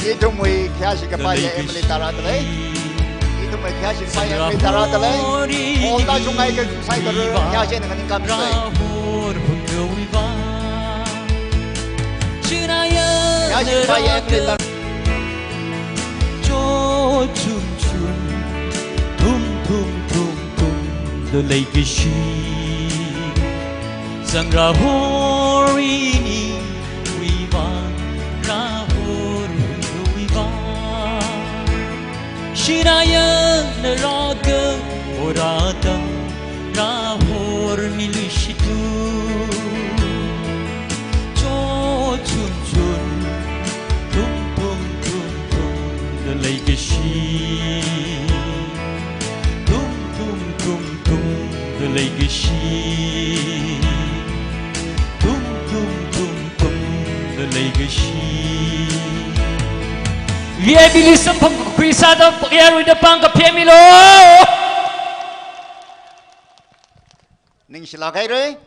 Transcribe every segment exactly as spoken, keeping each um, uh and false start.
Ithumwui khayāshi kapai ya Emily Tara dalei. Ithumwui khayāshi kapai ya Emily Tara dalei. Ol ta shungai ka sai ka ru khayāshi na nganingkāmsei. Khayāshi kapai ya Emily Tara. Zangra hor ini wiva, ra hor wiva. Shiraya na raga orata, ra hor milishitu. Cho chun chun, tum tum tum tum, the legacy. Tum tum tum tum, the legacy. Tum tum tum tum, the legacy. V I P li samphang khuisāda, yarui da pāng kaphemilo. Ningshilāk haira.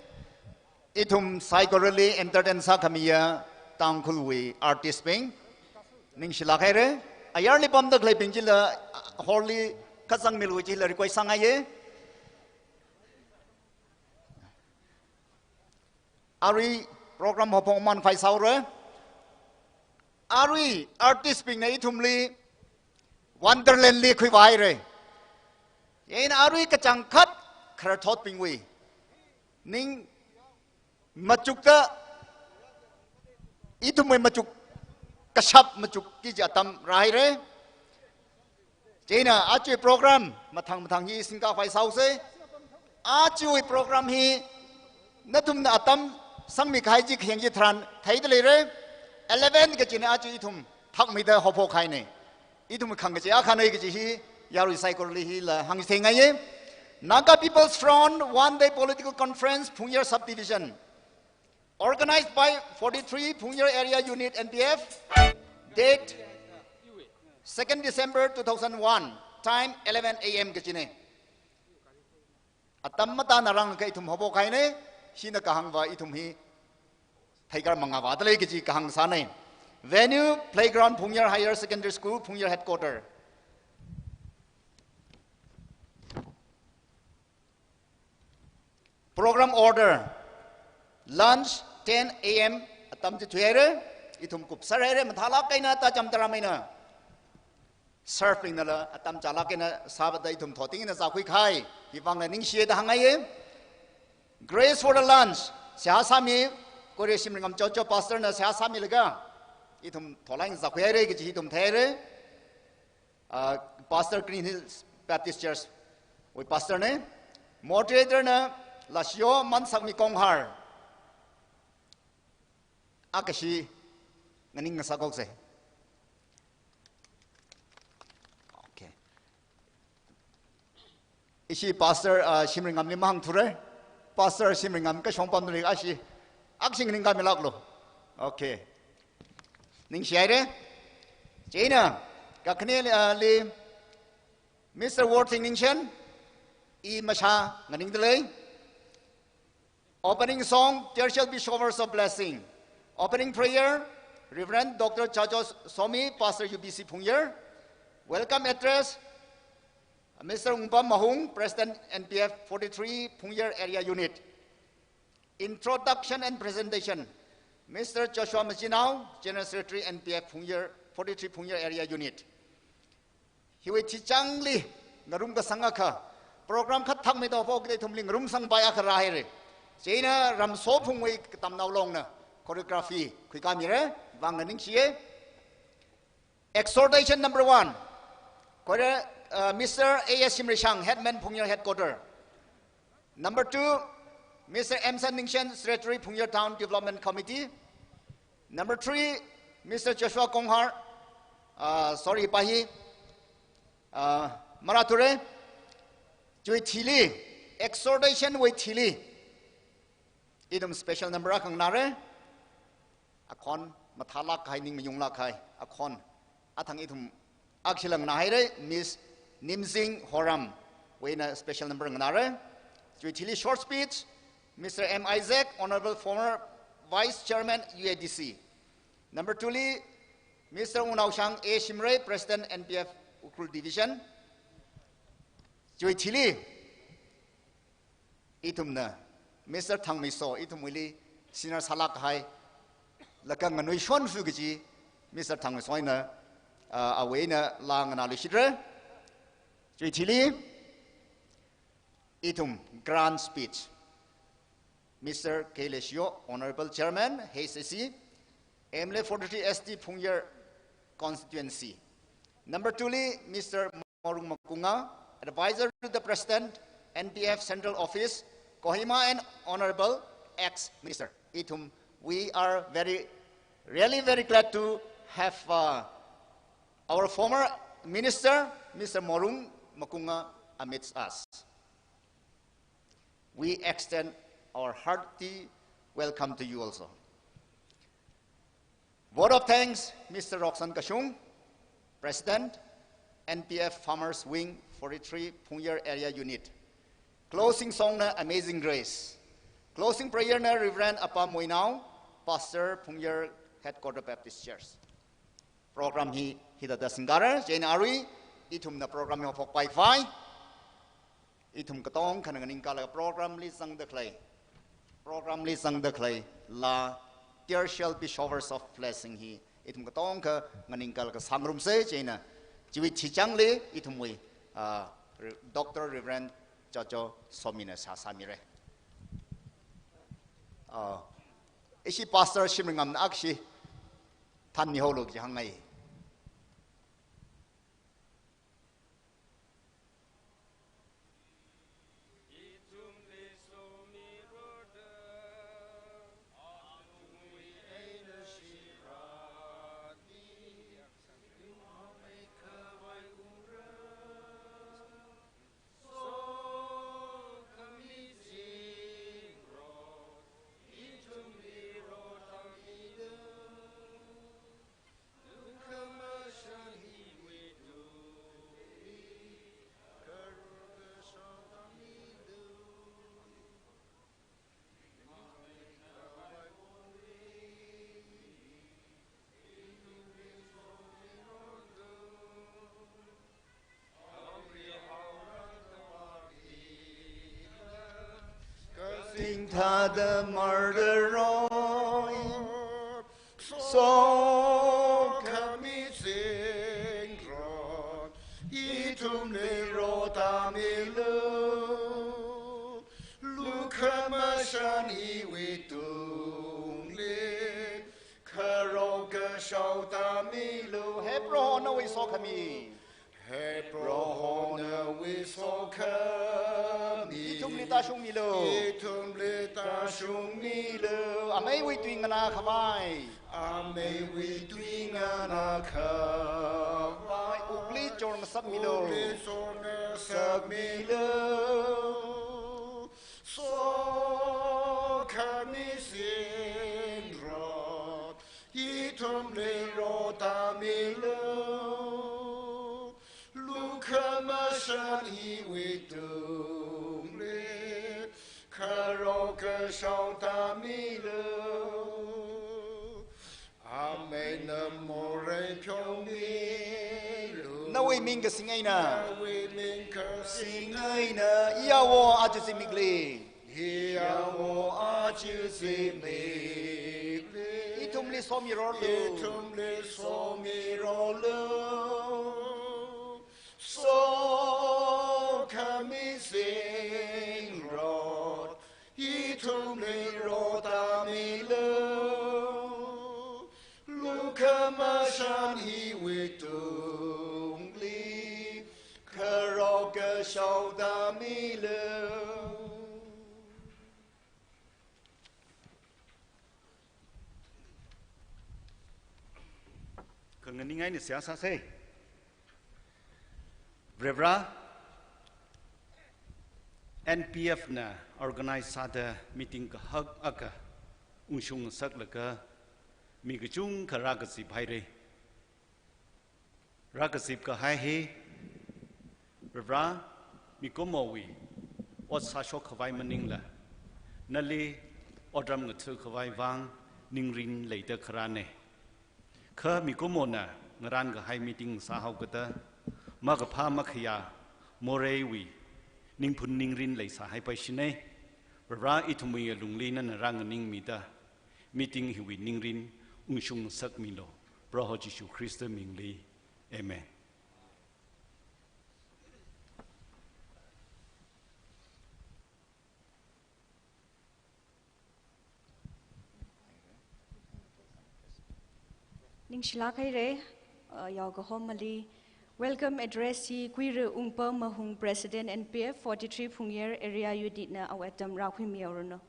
Ithum saikorali entertain sākhamiya Tangkhulwui artist bing. Ningshilāk haira. Ayarli pamda khaleibing chila, hall li kazang milu chila request sāngaiya. Arui program haophok man phai saura. Arui artist bingna ithumli Wonderland li khuivāhaira. Eina arui kachangkhat khararthotbingwui ning machukta, ithumwui machuk, kashap machukki kaji atam rāhaira. Chieina aja program mathang mathang hi singkā phai sausei. Aja program hi nathumna atam sangmi kahai chi khayang chitharan theida leira. Eleven kachina aja ithum thakmeida haophok kahaina. Ithum khangkachi akhana kaji hi yarui saikorali hila hāngchithei ngaiya. Naga People's Front one day political conference, Phungyar Subdivision, organized by forty-three Phungyar Area Unit N P F, date second December two thousand one, time eleven A M kachina. Atam matānarang kha ithum haophok kahaina. Hina kahāngva ithum hi theikar mangāvā dalei kaji kahāng sāna. Venue, playground, Phungyar Higher Secondary School, Phungyar headquarter. Program order, lunch ten A M, atam chi thuihaira. Ithum kupsārhaira, mathālāk eina tacham taram eina. Serve bingnala atam chālāk eina sāvāda ithum thoting eina zākhui kahai, hivangla ningshiya da hāngngaiya. Grace for the lunch, seihā sāmi, Kore Shimringam Chocho pastor na seihā sāmilaga, ithum tholāk eina zākhuihaira kaji ithum theihaira. Ah, Pastor Green Hills Baptist Church wui pastor na. Moderator na Lashiyo Mansakmi Konghar. Akha shi nganing ngasā koksei. Okay. Ishi Pastor, ah, Shimringamli mahāngthura. Pastor Shimringam kashong pamli ashi, akha shi nganing ngamilāklu. Okay. Ningshihaira. Chieina, kakhaneli, ah, li, Mister Worthing Ningshen, i mashā nganingda lei. Opening song, There Shall Be Showers of Blessing. Opening prayer, Reverend Doctor Chajo Somi, Pastor U B C Phungyar. Welcome address, Mister Ungpam Mahung, President N P F forty-three Phungyar Area Unit. Introduction and presentation, Mister Joshua Machinao, General Secretary N P F Phungyar, forty-three Phungyar Area Unit. Hiwui thichangli ngarum kasang akha, program khat thakmeida haophok kida ithumli ngarum sangpai akha rāhaira. Chieina Ramsophungwui katamnao longna choreography khuikāmira, vang ningshiya. Exhortation number one, Choir, uh, Mister A S Shimrishang, Headman Phungyar Headquarter. Number two, Mister Emson Ningshen, Secretary Phungyar Town Development Committee. Number three, Mister Joshua Konghar, uh, sorry, pa hi, uh, marāthura, chiwui thili, exhortation wui thili, ithum special number akha nganāra, akhon mathālāk kahai, ning mayunglāk kahai akhon. Athang ithum akshila nganāhaira, Miss Nimzing Horam wui eina special number nganāra. Chiwui thili short speech, Mister M Isaac, Honorable former Vice Chairman U A D C. Number two li, Mister Wungnaoshang A Shimray, President N P F Ukhrul Division. Chiwui thili, ithumna Mister Thangmiso, ithumwuili senior sālāk kahai, laga nganuishonfu kaji Mister Thangmiso eina, ah, awui eina laa nganāluishitra. Chiwui thili, ithum grand speech, Mister K Leishiyou, Honorable Chairman, H A C, M L A forty-three S T Phungyar Constituency. Number two li, Mister Morung Makunga, Advisor to the President, N P F Central Office, Kohima, and Honorable ex-Minister. Ithum, we are very, really very glad to have, uh, our former Minister, Mister Morung Makunga, amidst us. We extend our hearty welcome to you also. Vote of thanks, Mister Roksan Kashung, President, N P F Farmers Wing, forty-three Phungyar Area Unit. Closing song na Amazing Grace. Closing prayer na Reverend Apa Moinao, Pastor, Phungyar Headquarter Baptist Church. Program hi hithāda singkara, chieina arui ithumna program hi haophokpai khavai, ithum katongkhana nganingkala program li zangda khalei, program li zangda khalei, la, "There shall be showers of blessing" hi ithum katongkha nganingkalaga sāngarumsa, chieina chiwui chichangli ithumwui, ah, Re-, Doctor Reverend Chocho Somina sāsāmira. Ah, ishi Pastor Shimringamna akshi thanmihaolu kaji hāngngai. Kasingthāda marda roi, sokhami zingrot, ithumli rotamilu, lukhamashan hiwui tungli, kharao kashao tāmilu. He Proho nawui sokhami. He Proho nawui sokhami. Ithumli tāshungmilu. Ithumli tāshungmilu. Ameiwui tui nganā khavai. Ameiwui tui nganā khavai. Wukli chor ngasakmilu. Wukli chor ngasakmilu. Sokhami zingrot, ithumli rotamilu. Lukhamashan hiwui tungli, kharao kashao tāmilu. Amen. Morei pheomilu. Nawui ming kasing eina. Nawui ming kasing eina. Iya Āwo aja zimikli. Iya Āwo aja zimikli. Ithumli somirolu. Ithumli somirolu. Sokhami zingrot, ithumli rotamilu. Lukhamashan hiwui tungli, kharao kashao tāmilu. Khanganing eina seihā sāsa. Varivara, N P F na organize sāda meeting kahak akha ungshung ngasaklaga mi kachungkha rākazip haira. Rākazip kahai hi, Varivara, mikumowui ot sāshok khavai maningla, nali otram ngatha khavai vang ningrin leida kharāna. Kha mikumona ngarānkahai meeting sāhaokada, makaphā makhayā moreiwui ningphun ningrin leisāhaipaishina. Vare ithumwui alungli nana rānganingmida, meeting hiwui ningrin ungshung ngasakmilu. Proho Jishu Khrista mingli. Amen. Ningshilāk haira, uh, yaokahomali. Welcome address hi Kuira Ungpa Mahung, President N P F forty-three Phungyar Area Unit na awui atam rākhuimihaoranu.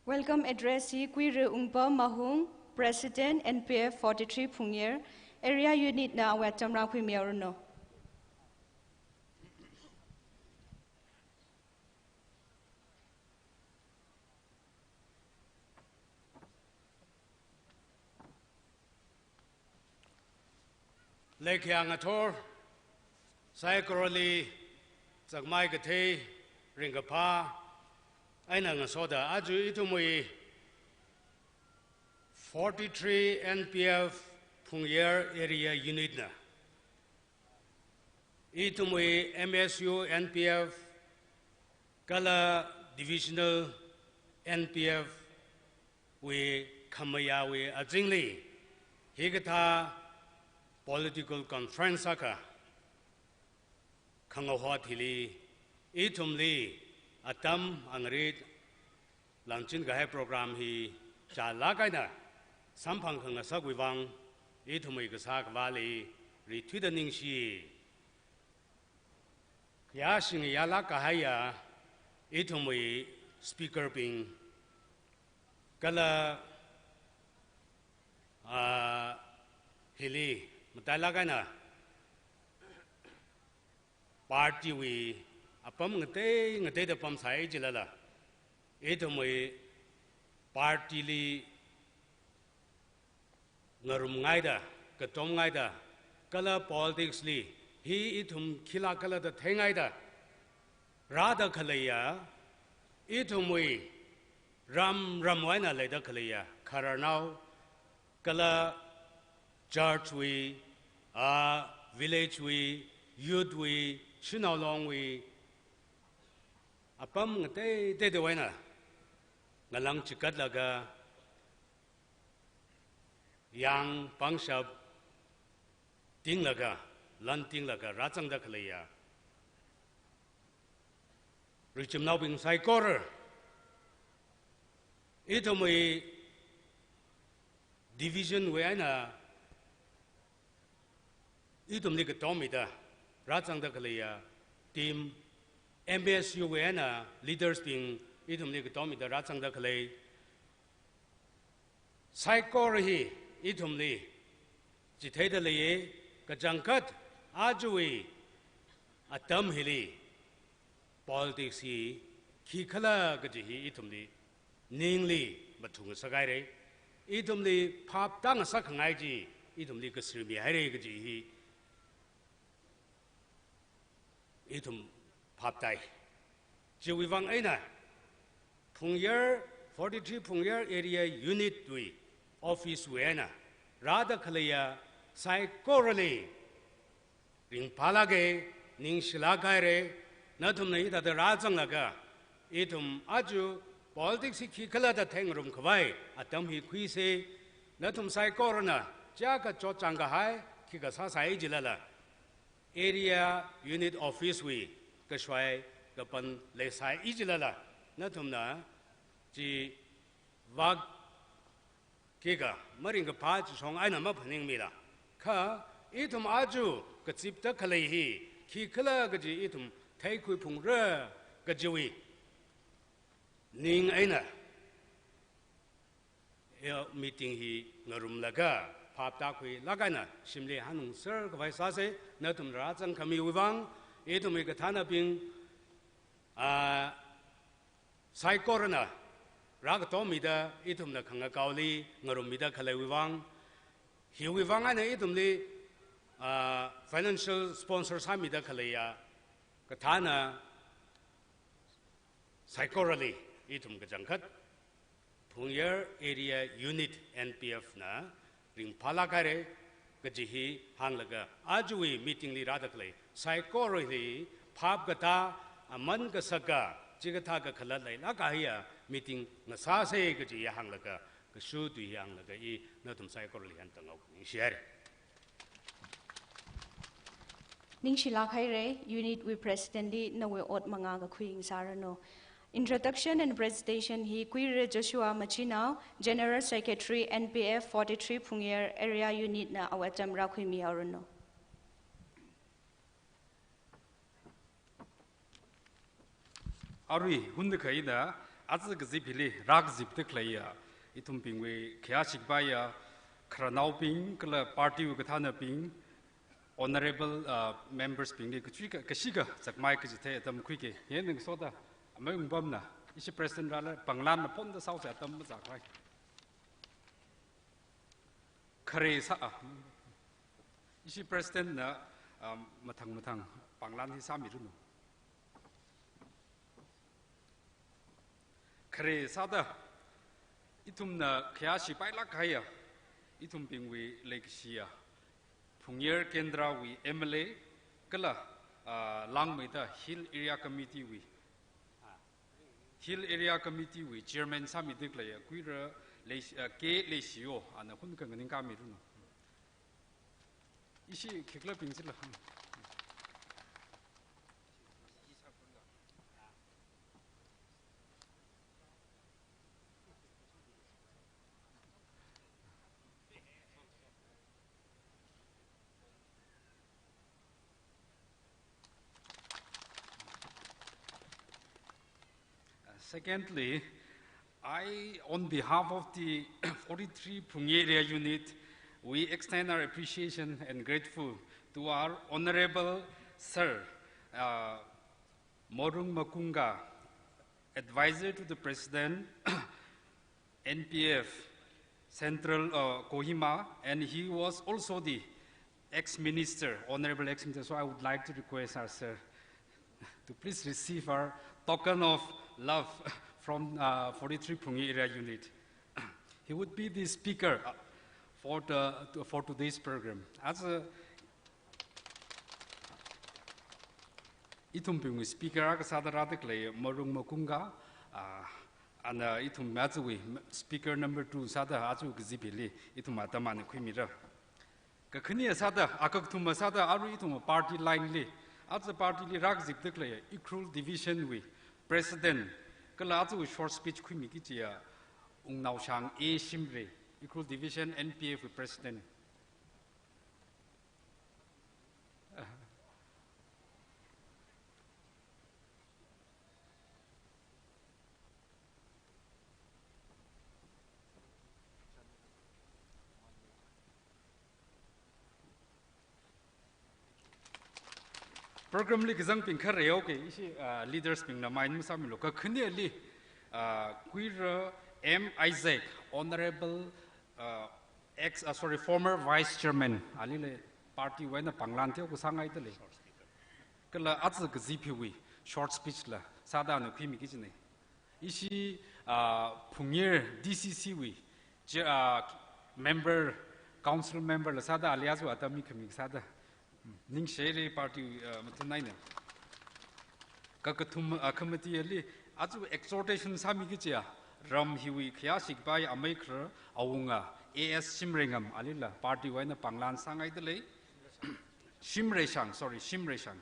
Welcome address hi Kuira Ungpa Mahung, President N P F forty-three Phungyar Area Unit na awui atam rākhuimihaoranu. Leikhayā ngathor, saikorali chāngmei kathei ringkaphā eina ngasoda aja ithumwui forty-three N P F Phungyar Area Unit na ithumwui M S U N P F kala Divisional N P F wui khamayāwui azingli hikathā political conference akha khangahot hili ithumli atam angrit langchin kahai program hi chālāk eina samphang khangasakwui vang ithumwui kasā kavāli rithuida ningshi. Khayāshing yālāk kahaiya ithumwui speaker bing kala, ah, hili matailāk eina party wui apam ngatei ngateida pamsai jilala, ithumwui party li ngarumngaida, katomngaida, kala politics li hi ithum khila kala da theingaida rāda khaleiya, ithumwui ram ramwui eina leida khaleiya khararnao kala church wui, ah, village wui, youth wui, shanao longwui apam ngatei teitawui eina ngalang chikatlaga, yang pangshap tinglaga, lan tinglaga rāzangda khaleiya richumnaobing saikora, ithumwui division wui eina ithumli katommida rāzangda khaleiya team, M S U wui eina leaders bing ithumli katommida rāzangda khalei saikora hi ithumli chitheida leiya, kachangkhat ajawui atam hili politics hi khikhala kaji hi ithumli ningli mathung ngasakhaira. Ithumli phap tāngasak khangai chi ithumli kasirmi haira kaji hi ithum phap tāi. Chiwui vang eina Phungyar, forty-three Phungyar Area Unit wui office wui eina rāda khaleiya saikorali ringphālāka, ningshilāk haira. Nathumna hithāda rāzanglaga ithum aja politics hi khikhala da theingarum khavai atam hi khuisa. Nathum saikorana chiyākha chotchāng kahai khikha sāsai jilala, Area Unit Office wui kashwai kapan leisai jilala, nathumna chi vak khikha maringkaphā chishong eina maphaningmila. Kha ithum aja kazipda khalei hi khikhala kaji ithum theikhuiphungra kajiwui ning eina, eh, meeting hi ngarumlaga phap tākhuilāk eina shimli hanungser khavai sāsa. Nathum rāzang khamiwui vang, ithumwui kathānabing, ah, saikorana rākatommida ithumna khangakaoli ngarummida khaleiwui vang, hiwui vang eina ithumli, ah, financial sponsor sāmida khaleiya kathāna Saikorali ithum kachangkhat Phungyar Area Unit N P F na ringphālāk haira kaji hi hānglaga, ajawui meeting li rāda khalei saikorali phap katā, aman kasaka, chikathā kakhalat leilāk kahaiya meeting ngasāsa kaji hi hānglaga, kashu tui hi hānglaga, i nathum saikorali hāngda ngao ningshi haira. Ningshilāk haira, unit wui president li nawui ot mangā kakhui ngasāranu. Introduction and presentation hi Kuira Joshua Machinao, General Secretary N P F forty-three Phungyar Area Unit na awui atam rākhuimi haoranu. Arui hundakha ina aja kazip hili rākazipda khaleiya ithumbingwui khayāshi kapaiya khararnaobing kala party wui kathānabing, honorable, uh, members bingli kachui ka, kashika zakmai kachithei atam khuiki. Hieina ngasoda amei Wungbamna, ishi president rāla panglanna phonda sāhaosa, atam mazākrai. Khare sā, ah, ishi president na, um, mathang mathang panglan hi sāmiranu. Khare sāda ithumna khayāshi pailāk kahaiya ithumbingwui leikashiya Phungyar Kendra wui M L A kala, ah, langmeida Hill Area Committee wui, Hill Area Committee wui Chairman sāmida khaleiya Kuira Leish-, ah, K Leishiyo, ana hun khanganing kāmiranu. Ishi khikhala ping sila. Uh, secondly, I, on behalf of the forty-three Phungyar Area Unit, we extend our appreciation and grateful to our Honorable Sir, uh, Morung Makunga, Advisor to the President, N P F Central, uh, Kohima, and he was also the ex-minister, Honorable ex-minister. So I would like to request our sir to please receive our token of love from, uh, forty-three Phungyar Area Unit. He would be the speaker, uh, for the, for today's program. As a Ithumbingwui speaker akha sāda rāda khalei Morung Makunga, ah, ana ithum ajawui speaker number two sāda aja kazip hili ithum atam ana khuimira. Kakhaneya sāda, ah, kakathuma sāda arui ithum party line li, aja party li rākazipda khalei Ukhrul Division wui President, kala ajawui short speech khuimiki kajiya Wungnaoshang A Shimray, Ukhrul Division N P F wui President. Program li kazangbing khareo ke, ishi, ah, leaders bingna mind masāmilu. Kakhaneli, ah, Kuira M Isaac, Honorable, ah, ex, ah, sorry, former Vice Chairman, alila party wui eina panglan teokha sāngaidalei. Kala aja kazip hiwui short speech la sāda ana khuimiki kajina. Ishi, ah, Phungyar D C C wui, chi-, ah, member, council member la sāda ali aja atam mikhami sāda. Ningshire party, ah, mathun eina. Kakathum, ah, committee ali aja exhortation sāmiki kajiya ram hiwui khayāshi kapai amei khara awunga A S Shimrayngam, alila party wui eina panglan sāngaidalei. Shimrayshang, sorry, Shimrayshang.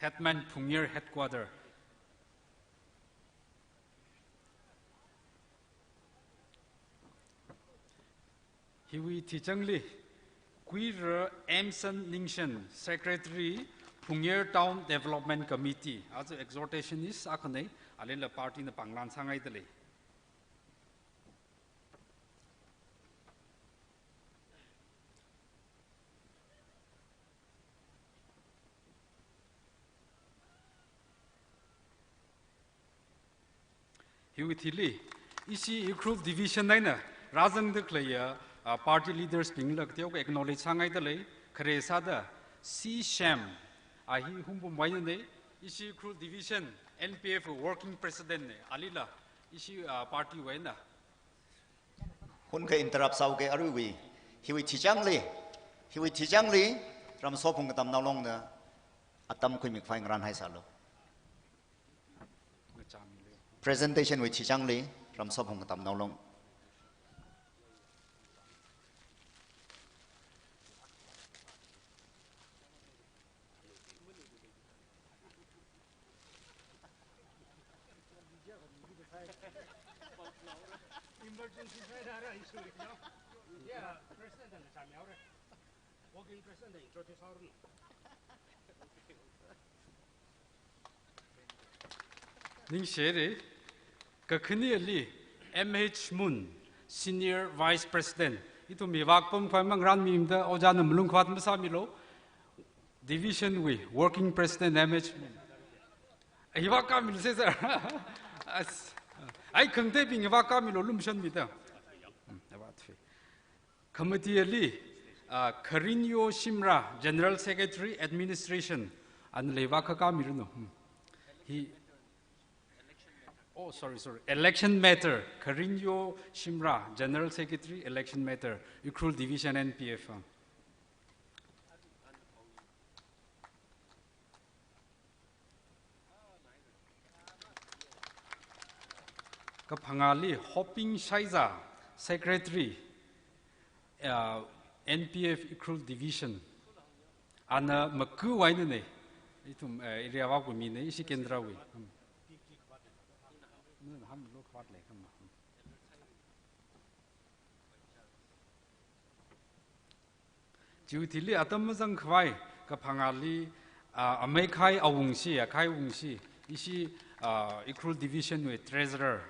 Headman Phungyar Headquarter. Hiwui thichangli, Kuira Emson Ningshen, Secretary, Phungyar Town Development Committee, aja exhortationist akhana, alila party na panglan sāngaidalei. Hiwui thili, ishi Ukhrul Division eina rāzangda khaleiya, ah, party leaders bingla kateokha acknowledge sāngaidalei, khare sāda C Shyam, a hi Hungpung wui einanei, Ishi Ukhrul Division N P F Working President ne, alila, ishi, ah, party wui eina. Hun kha interrupt sāuke aruiwui, hiwui thichangli, hiwui thichangli, Ramsophung Katamnao Longna atam khuimi khavai ngarānhai sālu. Presentation wui thichangli, Ramsophung Katamnao Long. Emergency side ara issue. Yeah, President na chami haora. Working President introduce haora. Ningshire, kakhaneli M H Mun, Senior Vice President. Ithum mi vak pam khavai mangarānmida, ojāna malung khavāt masāmilu. Division wui Working President M H Mun. Hi vak kāmilu se sir. As, ai khangateibing hi vak kāmilu lumshanmida. Hmm, avat fi. Committee li, ah, Kharinyo Shimrah, General Secretary, Administration, anale vak kha kāmiranu. Hmm. Hi, oh, sorry, sorry. Election matter, Kharinyo Shimrah, General Secretary, Election matter, Ukhrul Division N P F. Ah. Kaphangāli Hoping Shaiza, Secretary, uh, N P F Ukhrul Division. Ana Maku wui eina ne, ithum, uh, area vak mi ne, ishi kendra wui. Hmm. Chiwui thili atam mazang khavai, kaphangāli, ah, amei khai awungshi, akhai wungshi, ishi, ah, Ukhrul Division wui Treasurer.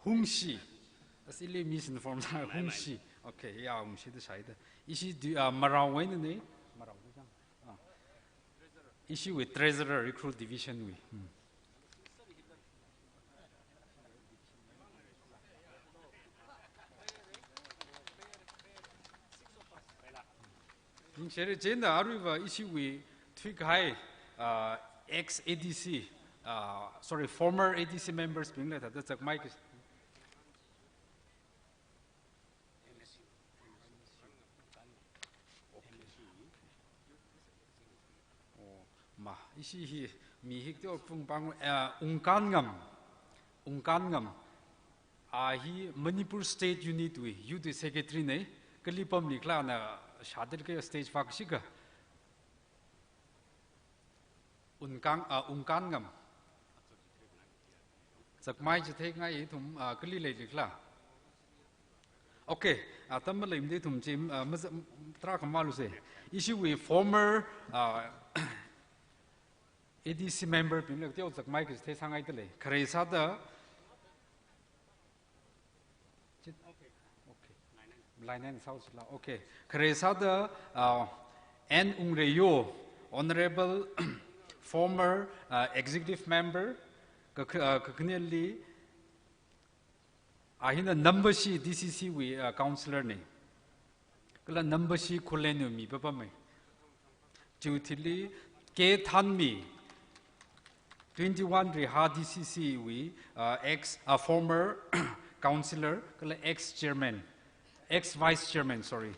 Hungshi. Asili misinform sā, Hungshi. Okay, ya, Hungshi da shaida. Ishi di, ah, Marao wui eina ne, Marao da jang. Ah. Ishi wui Treasurer, Ukhrul Division wui. Hmm. Ningshire, chieina aruiva ishi wui thuikahai, uh, ex A D C, uh, sorry, former A D C members bingla thāda zakmai ki. Oh, ma, ishi hi mi hi teo pung pang, eh, Ungkangam, Ungkangam. Ah, hi Manipur State Unit wui Youth Secretary ne, kali pamli khala na shāda khalei stage vak shika. Ungkang, ah, Ungkangam. Zakmai chithei ngai ithum, ah, kali leili khala. Okay, ah, atam maleimada ithum chi, ah, maza-, tarākha malu se. Ishi wui former, ah, A D C member bingla teo zakmai kachithei sāngai da lei. Khare sāda, Chit-, okay. Lainai sāusila. Okay. Khare sāda, uh, N Ungreyo, Honorable former, uh, executive member, ka, ka, uh, kakhaneli, a hina Nambashi D C C wui, uh, councillor ne. Kala Nambashi Khullen wui mi papam e. Chiwui thili K Thanmi, twenty-one Riha D C C wui, uh, ex, uh, former councillor, kala ex chairman, ex vice chairman, sorry.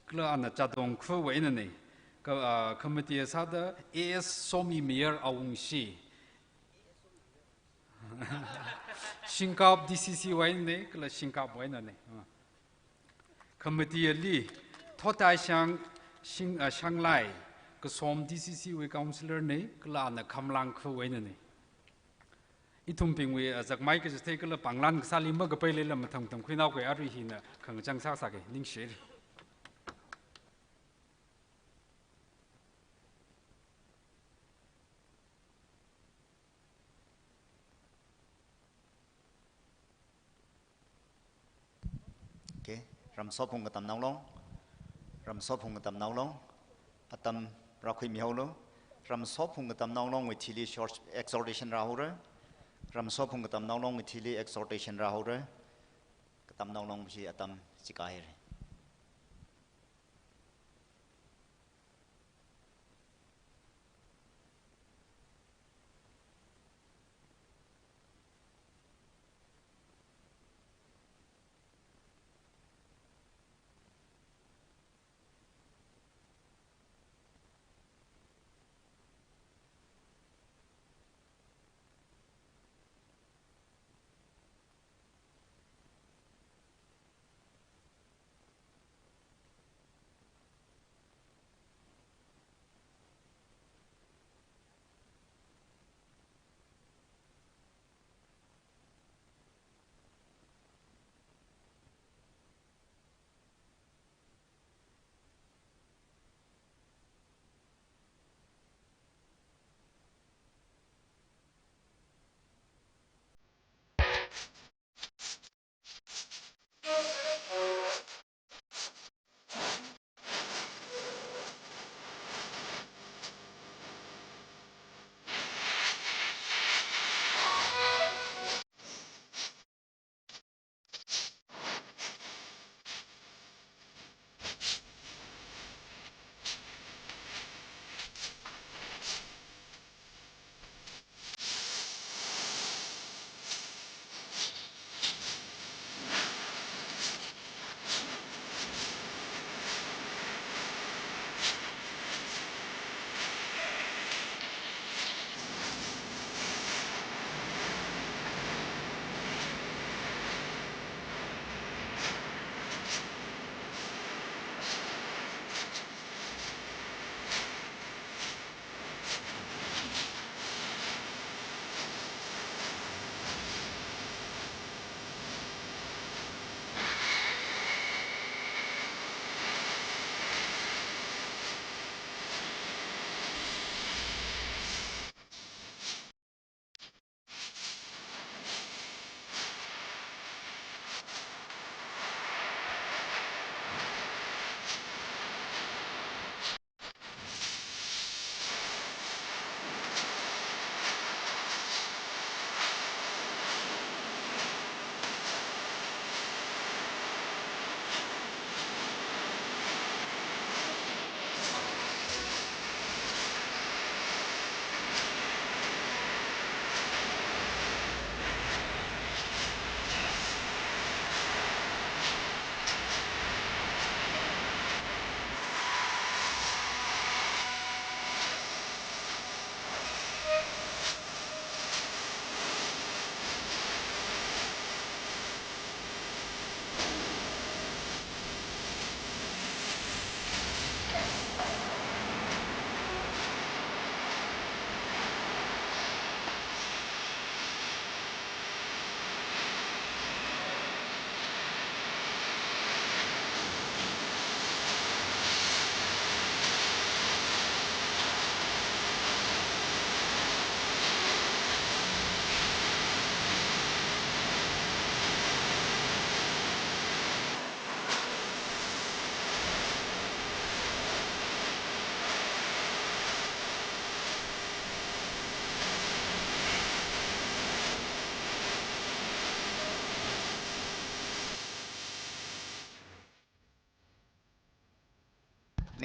Kala ana Chadong Khuwui eina ne. Ka, uh, committee sāda A S Somimayar Awungshi. Shingkap D C C wui eina ne, kala Shingkap wui eina ne. Ah. Committee li, Thotaishang Shing, ah, Shanglai, Kasom D C C wui councillor ne, kala ana Khamlang Khawui eina ne. Ithumbingwui, ah, zakmai kachithei kala panglan kasāli makapai leila mathang mathang khuinao kei arui hina khangachang sāsāke, ningshire. Okay, Ramsophung Katamnao Long. Ramsophung Katamnao Long. Atam rākhuimihaolu. Ramsophung Katamnao Longwui thili short exhortation rāhaora. Ramsophung Katamnao Longwui thili exhortation rāhaora. Katamnao Long chi atam chikāhaire.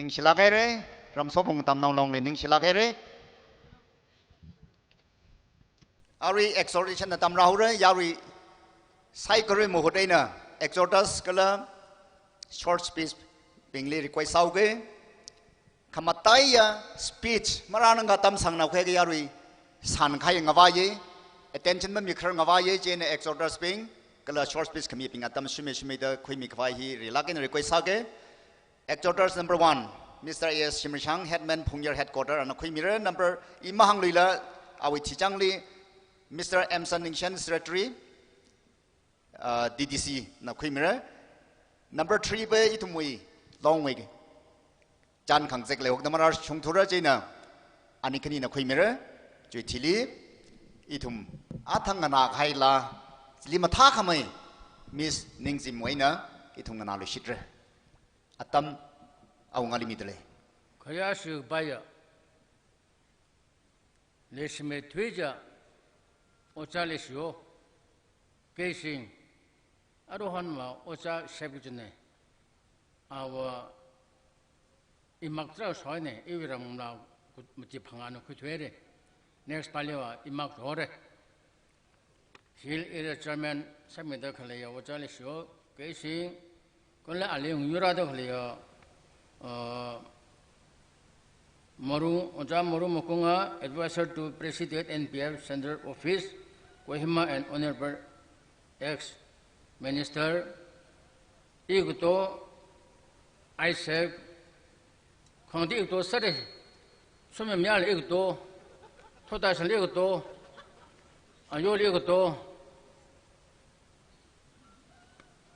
Ningshilāk haira, Ramsopung Tamnao Longli ningshilāk haira. Arui exhortation na tamrāhaora, yarui saikorali mahut eina exhorters kala short speech bingli request sāhaoga. Khamataiya speech marānang katam sāngnao khuiga yarui sānkahai ngavaiya, attention mamikharar ngavaiya, chieina exhorters bing kala short speech khamibing atam shume shumeda khuimi khavai hi rilāk eina request sāga. Exhorters number one, Mister A S Shimrishang, Headman Phungyar Headquarter, ana khuimira. Number, i mahāngluila, awui thichangli, Mister Emson Ningshen, Secretary, uh, D D C, na khuimira. Number three pa ithumwui Longwui Chan Khangzek Leihok na marāshungthura, chieina ani khanina khuimira. Chiwui thili ithum athang nganākahaila, chili mathākhamei Miss Ningzimwui eina ithum nganāluishitra. Atam awungali midalei. Khayāshi baya. Leishimei thuiya, ojā leishiyo, Keishing, aruihon va ojā shep kajina, awa imak tara soina, iwui ramla kut mati phangāna khuithuira. Next pali va imak sore. Hill Area Chairman sāmida khaleiya ojā leishiyo, Keishing, kala ali ngyurāda khaleiya, uh, Maru, Ojā Maru Makunga, Advisor to President N P F Central Office, Kohima and Honorable ex-Minister, ikato, Isaac, Khangdi ikato sāra, Sumemyal ikato, Thotaisang ikato, Ayol ikato,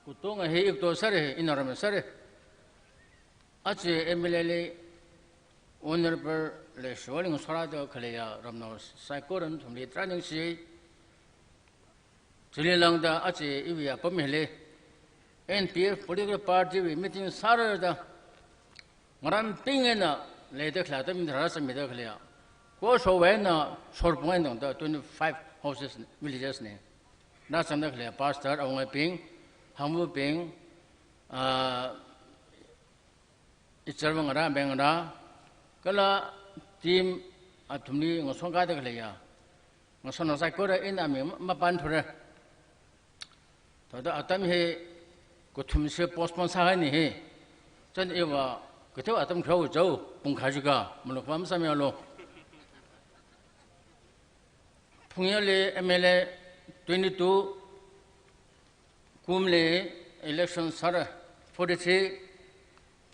Kutonga hi ikato sāra, ina ram sāra. Aja M L A li Honorable Leishiwuili ngasārāda khaleiya ramnao saikora nathumli tarākha ningshi. Chili lāngda aja iwui apam hili N P F political party wui meeting sārada ngarānbing eina leida khalei atam tharā sāmida khaleiya. Ko showui eina shorpung eina tangda twenty-five houses, villages na. Na sāngda khaleiya pastor awungabing, hangvabing, ah, ichar vāngarā, bing ngarā, kala team athumli ngasongkāda khaleiya. Ngasonao saikora ina mi ma-, mapanthura. Thāda atam hi kathumshi postpone sāhaina hi. Chieina iva kathā atam kharao jao pungkha jiakha, maluk pam sāmilu. Phungyarli M L A twenty-two kumli election sāra, forty-three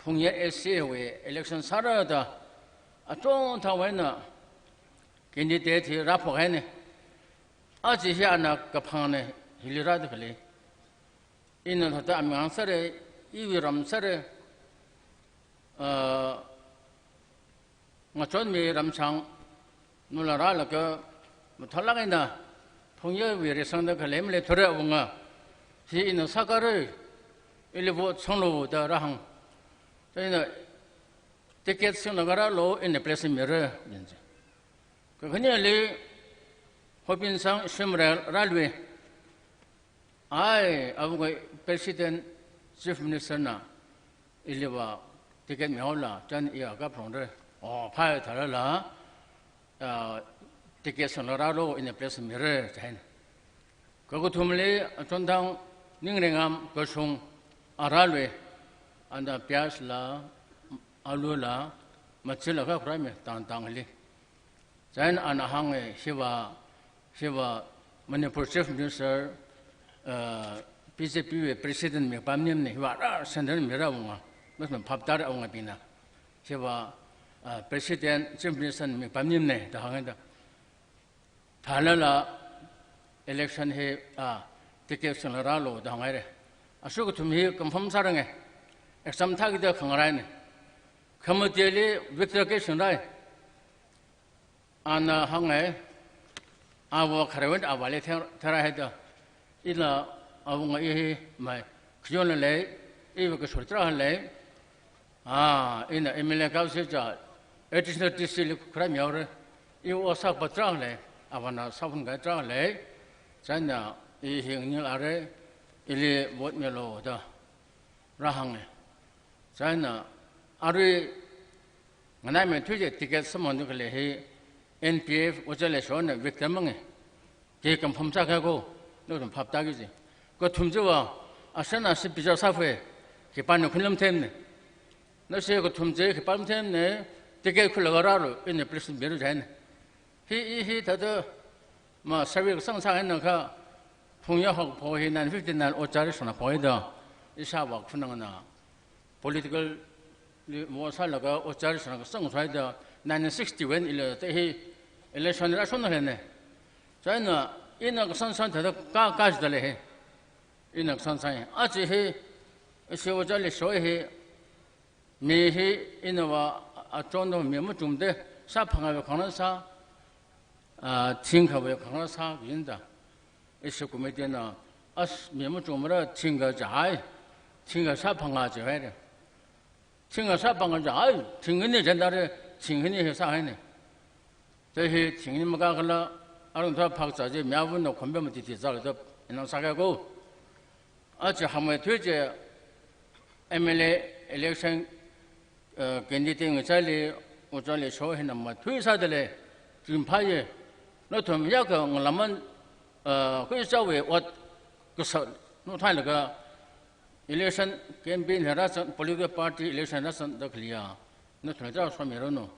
Phungyar A C wui election sārada achon thāwui eina candidate hi rāphok haina. Aja hi ana kaphangna hili rāda khalei. Ina thāda aming sāra, iwui ram sāra, ah, ngachonmi ramchāng, nula rālaga, mathālāk eina, Phungyarwui reisangda khalei maleithura awunga, hi ina sākara, ili vote sanglu da rāhāng. Chieina ticket singlaga rālu, ina place mira, jinji. Kakhaneli, Hopinsang Shimrel rālui. Ai, awunga President, Chief Minister na, iliva ticket mihaolu, chieina iya kaprongre. Oh, phāya tharāla, ah, ticket sanglaga rālu, ina place mira, chieina. Kakathumli, achonthang Ningreingam Kashung a rālui, ana pyaz la, alu la, machila kha khurai mi, tang tangli. Chieina ana hānga, hiva, hiva Manipur Chief Minister, uh, B J P wui President mikapam nimana, hiva rā centre mira awunga, mas man phap tara awungabingna. Hiva, uh, President, Chief Minister mikapam nimana, da hānga da. Thalala election hi, ah, ticket sanglaga rālu da hānghaira. Athum kathum hi confirm sāranga. Exam thākida khangarāna. Khamateli Victor Keishing rāi. Ana hānga, ava kharewin avali ther-, therāhaida. Ila awunga i hi mai, khayonna lei, iva kashur tarākha lei. Ah, ina M L A kaosi cha, additional D C li khurai mihaora, i ot sākapa tarākha lei, avana sāphun kahai tarākha lei, chieina i hi nganingla re, ili vote milu da rāhānga. Chieina, arui Nganaimeithui chi ticket samphangda khalei hi N P F Ojā Leishona victim mangai. Ke confirm sākahai ko, nathum phap tāki kaji. Kathum chiva, ashana si bichar sāfai, khipāna khuilam themne. Nashi kathum chi khipā mathemne, ticket khuilaga rālu, ina please biru jaine. Hi, i hi thāda, ma survey kasang sāhaina kha, phungya hok pho hi nine fifty-nine Ojā Leishona phoida, ishāvā khanangana. Political li mo sālaga Ojā Leishona kasang sāhaida, nineteen sixty-one ila te hi election rāshon leine. Chieina, ina kasang sāda thāda ka, ka jida lei hi. Ina kasang sāi. Aja hi, ishi Ojā Leisho hi, mi hi, inava, achon mi machungda, sāphangāwui khangarā sā, ah, thingkhawui khangarā sā, kajina da. Ishi committee na, as mi machungmara thingkha jihai, thingkha sāphangā jihaire. Thingkha sāphangā jihai, thing hini jandare, thing hini hi sāhaine. Te hi thing hini makakhala, arung thā phak cha je, mi avun no khombe matiti zala da, ina sākahai ko. Aja hāngmeithui chi M L A election, eh, candidate ngachaili, Ojā Leisho hina mathui sāda lei, ringphāye, nathum yākha ngalaman, eh, khuisāwui ot kasā, nu thailaga, election campaign hi rāzang, political party election rāzangda khaleiya, nathum chao somiranu.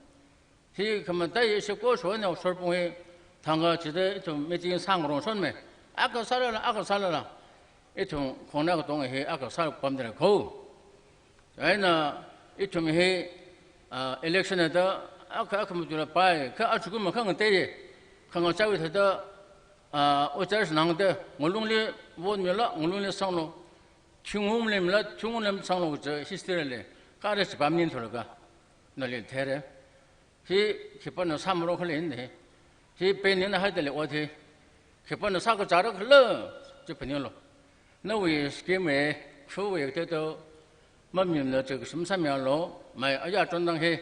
Hi khamataiya ishi ko shona shorpung hi thangkha chida ithum meeting sāngarong shonme. Akha sālala, akha sālala. Ithum khongna katonga hi akha sāpamda lei ko. Chieina ithum hi, ah, election da akha akha matuila pai, kha achukum khangateiye. Khangachāwui thāda, ah, Ojā Leishona hāngda, ngalungli vote mila, ngalungli sanglu. Thingungli mila, thingungli sanglu kaja history li. Kha ara chipam ning thulaga. Nali theire. Hi khipāna sāmaro khalei hi. Hi peni na haida lei ot hi. Khipāna sākazāra khala, chi phaninglu. Nawui scheme e, khuwui te to, mamimna chi kashim sāmialu, mai aya chondang hi,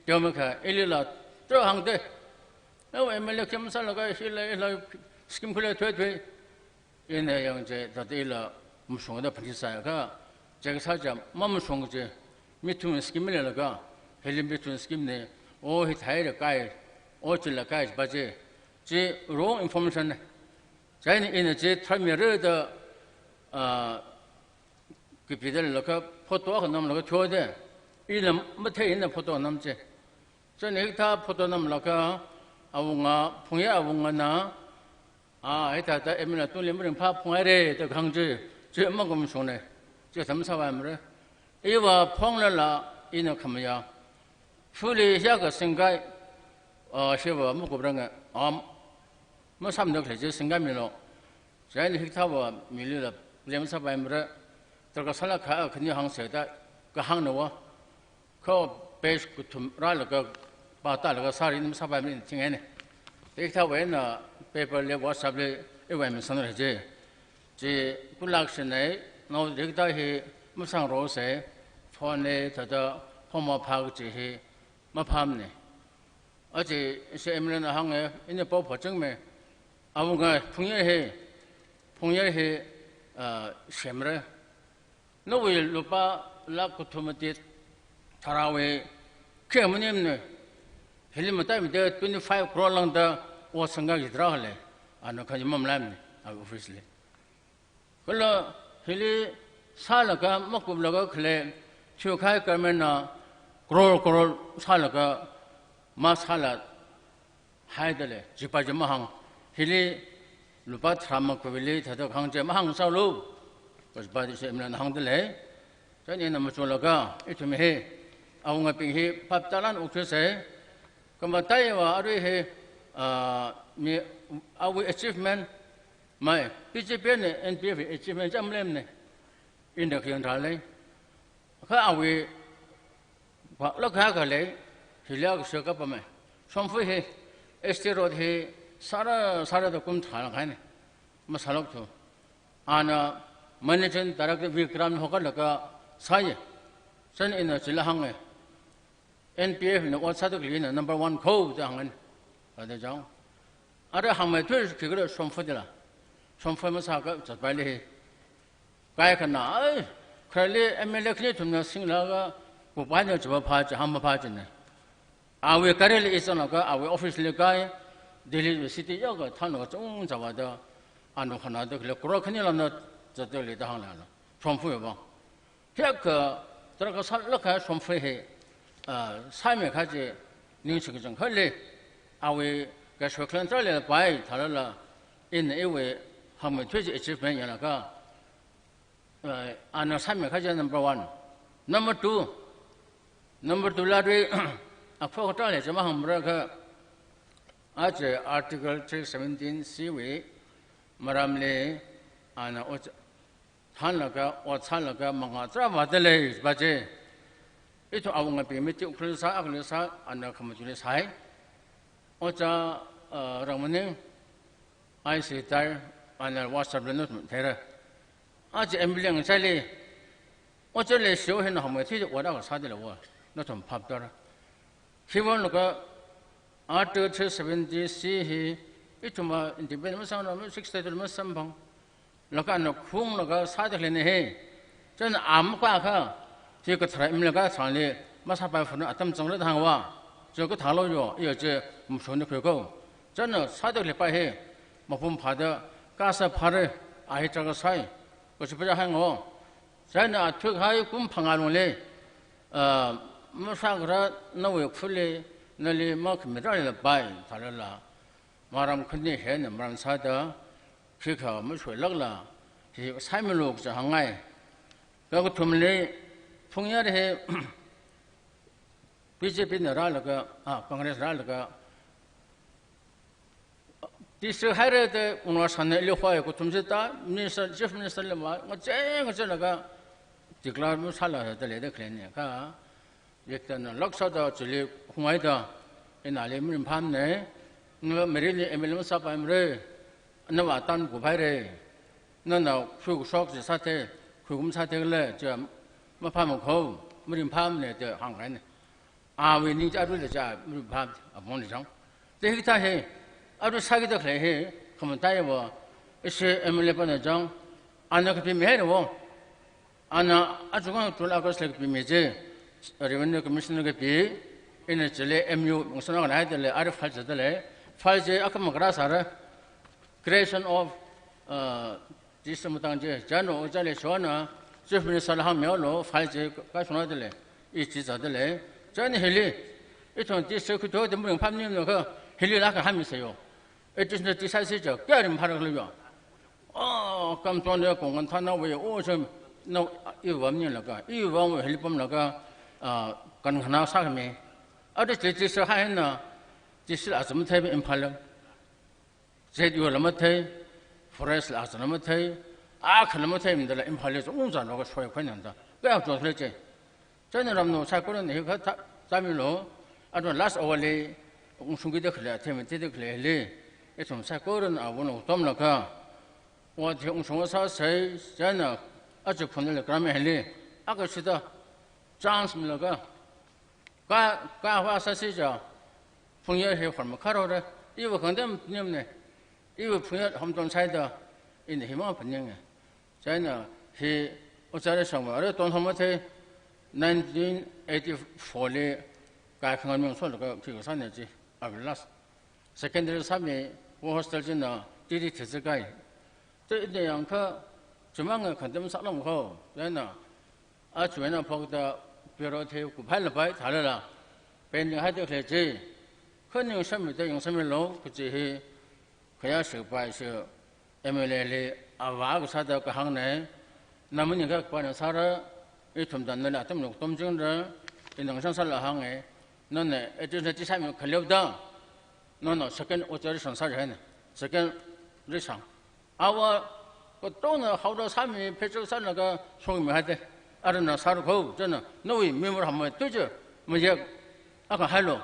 teomakha, ilila, to hāngda. Nawui M L A kim sālaga, hila, hila, scheme khalei thui thui. Ina yangche, thāda ila mashungda phaning sāya kha, chekasā cha mamashung chi, mithun scheme leilaga, hili mithun scheme ne, o hithāda kai, o chila kai pa chi, chi wrong information ne. Chieina ina chi tharmira da, ah, kipida laga photo akha namlaga thuida, ina mathei ina photo nam chi. Chieina hikathā photo namlaga, awunga, phungya awungana, ah, hithāda M L A tungli maringphā phunghaire, da kahāng chi, chi makumshungne, chi tham sāvaimara. Iva phonglala, ina khamayā. Phuli hiyākha singkai, ah, shiva makupranga, am, masāmda khalei chi singkaimilu. Chieina hikathāva milila, lem sāvaimara. Tarākha sālakha khani hāngsāda, kahāngnava. Kha page kathum rālaga, pātālaga sāri nim sāpai mi thingaine. Hikathāwui eina paper li WhatsApp li iwui mi sangra je. Chi kulak shinai, nao hikathā hi masangrose, phone li thāda phongma phak chi hi maphāmane. Aja ishi M L A na hānge, ina pao phāchingme, awunga phungya hi, phungya hi, ah, semra. Nawui lupā lakh kathum mati tharāwui, khe maningmane, hili matai mati twenty-five crore lāngda ot sangkahai dra hale, ana kha imam lamne, a office li. Kala hili sālaga makuplaga khalei, thiukhai government na crore crore sālaga masāla haida lei, jipa ji mahāng, hili lupā tharā makuphili thāda kahāng chi mahāng sālu, kajipa chi M L A na hāngda lei, chieina machulaga, ithum hi, awungabing hi, phap tālāk okthuise, khamataiva arui hi, ah, mi, awui achievement, mai, B J P na N P F achievement chām lemne, ina khayang thalei, kha awui, Wa, lakha khalei, hili akha shakapame. Shongfa hi, S T road hi, sāra, sāra da kum tharā kahaine. Masālākthu. Ana, managing director Vikram hokatlaga sāye. Chieina ina chila hānge. N P F na ot sāda khaleina number one ko da hānge. Ada jang. Ara hāngmeithui khikhala Shongfa dila. Shongfa masāka zatpaile hi. Kaikhana, ai, khareli M L A khani thumna singlaga, kuphaina chiva phā chi, hāngma phā chine. Awui gari li i zanglaga, awui office li kai, Delhi city yākha thānlaga zung zāvāda, ana khanāda khalei crore khani lamda zatda leida hānglala. Shongfa vang. Hiyākha, tarākha sālakha shongfa hi, ah, sāmi kaji ningshikachang khalei, awui kashok khalan tarāli pai thālala, ina iwui hāngmeithui chi achievement yanglaga, ah, ana sāmi kaji number one. Number two, number two lari, aphok tarāli chi mahāngmara kha, aja Article three seventeen C wui maramli, ana ot thānlaga, ot sālaga, mangā tarā vāda lei, ba chi. Ithum awunga pi meeting khuli sā, akhali sā, ana khamatuili sāi. Ojā, uh, Rangmaning, I C tai, ana WhatsApp li nathum theira. Aja M L A ngachaili, ojā Leishiwo hina hāngmeithui ot akha sāda leiva, nathum phap tara. Khiwuivang laga Article three seventy C hi, ithumva independent masāngra, six state masamphang. Laga ana khunglaga sāda khaleina hi. Chieina ama kha, chi kathara M L A kasāli, masāpai phuna atam zangra da hāngva. Chi kathālo yo, iyo chi mashun ni khuiko. Chieina sāda khaleipa hi, mapung phāda, kasā phāra, a hi tarākha sāi. Kachi paja hāngo. Chieina athuk hai kum phangā lungli, ah, masākharā nawui khuli, nali makhami rāli pai, thālala. Maram khani hina maram sāda, khikha mashoilakla, hi sāmilu kaja hāngngai. Kakathumli, phungyar hi, B J P na rālaga, ah, Congress rālaga, district haira da ungra sāna ili hoi kathum chita, minister, chief minister li ma, ngachei ngacheilaga, declare masāla da leida khaleina kha. Yekta na laksa da chili hungaida, inali mirin pham ne, nga meri li M L A masāpaimara, nava tan kuphaira, nana khui kushok chi sāthe, khui kum sāthe le, chi mapham ko, mirin pham ne da hāngkahaina. Awui ning chi arui da chi, mirin pham, apong li chang. Te hikathā hi, arui sākida khalei hi, khamataiya va, ishi M L A pana chang, ana kapimihaira va. Ana achukang twelve August li kapimi chi, Revenue Commissioner kapi, ina chili M U, ngasan akha naida lei, arui file zatda lei, file chi akha makara sāra, creation of, uh, district matang chi, chieina ojā Leishiwona, Chief Minister la hāngmihaolu, file chi kashungda lei, i chi zatda lei, chieina hili, ithum district khuithuda mirin pham ni no kha, hili la kha hāngmisayo. Additional decisive chi, kayākha ringphāra khala yo. Oh, kamchon ya kong kan thana wei, oh, cham, na, iwui vang maninglaga, iwui vang wei hili pamlaga, ah, kan khana sākhami. Adi chi chi sā haina, chi sila zam thei Imphal la. Z U la mathei, Forest la zam mathei, akha la mathei, mdala Imphal la zung zan laga shoi khoi nanda. Kayākha chon khala chi. Chieina ramnao saikorana hi kha tha-, thāmilu, athum last hour li, ungshungkida khalei, athemtida khalei li, ithum saikorana awunao tomlaga, ot hi ungshung sāsei, chieina, aja phunli kram hili, akha shida, chance milaga, ka, ka va sāsi ja, phungyar hi hor makharora, iva kangdam nimne, iva phungyar hamton saida, ina himang phaninge. Chieina hi ojā Leishong va, arui ton hom mathei nineteen eighty-four li kaikhang ming solaga khi kasāna chi, a last. Secondary sāmi, wo hostel china, titi thizakai. Te ina yangkha, chimang khantam sālam kho, chieina, achuina phokta, pero the kuphai lapai, thalala. Pending haida khalei chi. Khaning sāmida yangsāmilu, kachi hi, khayā shikpai shi, M L A li, avā kasāda kahāngna, na maningakha kapana sāra, ithum dan nala atam luk tomchingra, inang shang sāla hānge, nana, eighteen ninety-seven khaleoda, nana second ojā Leishong sāra haina, second Leishong. Ava, katongna haoda sāmi, phecho sālaga, shongmi haida, arana sāra kho, chieina, nawui mimur hamai, tuja, mayak, akha hailo.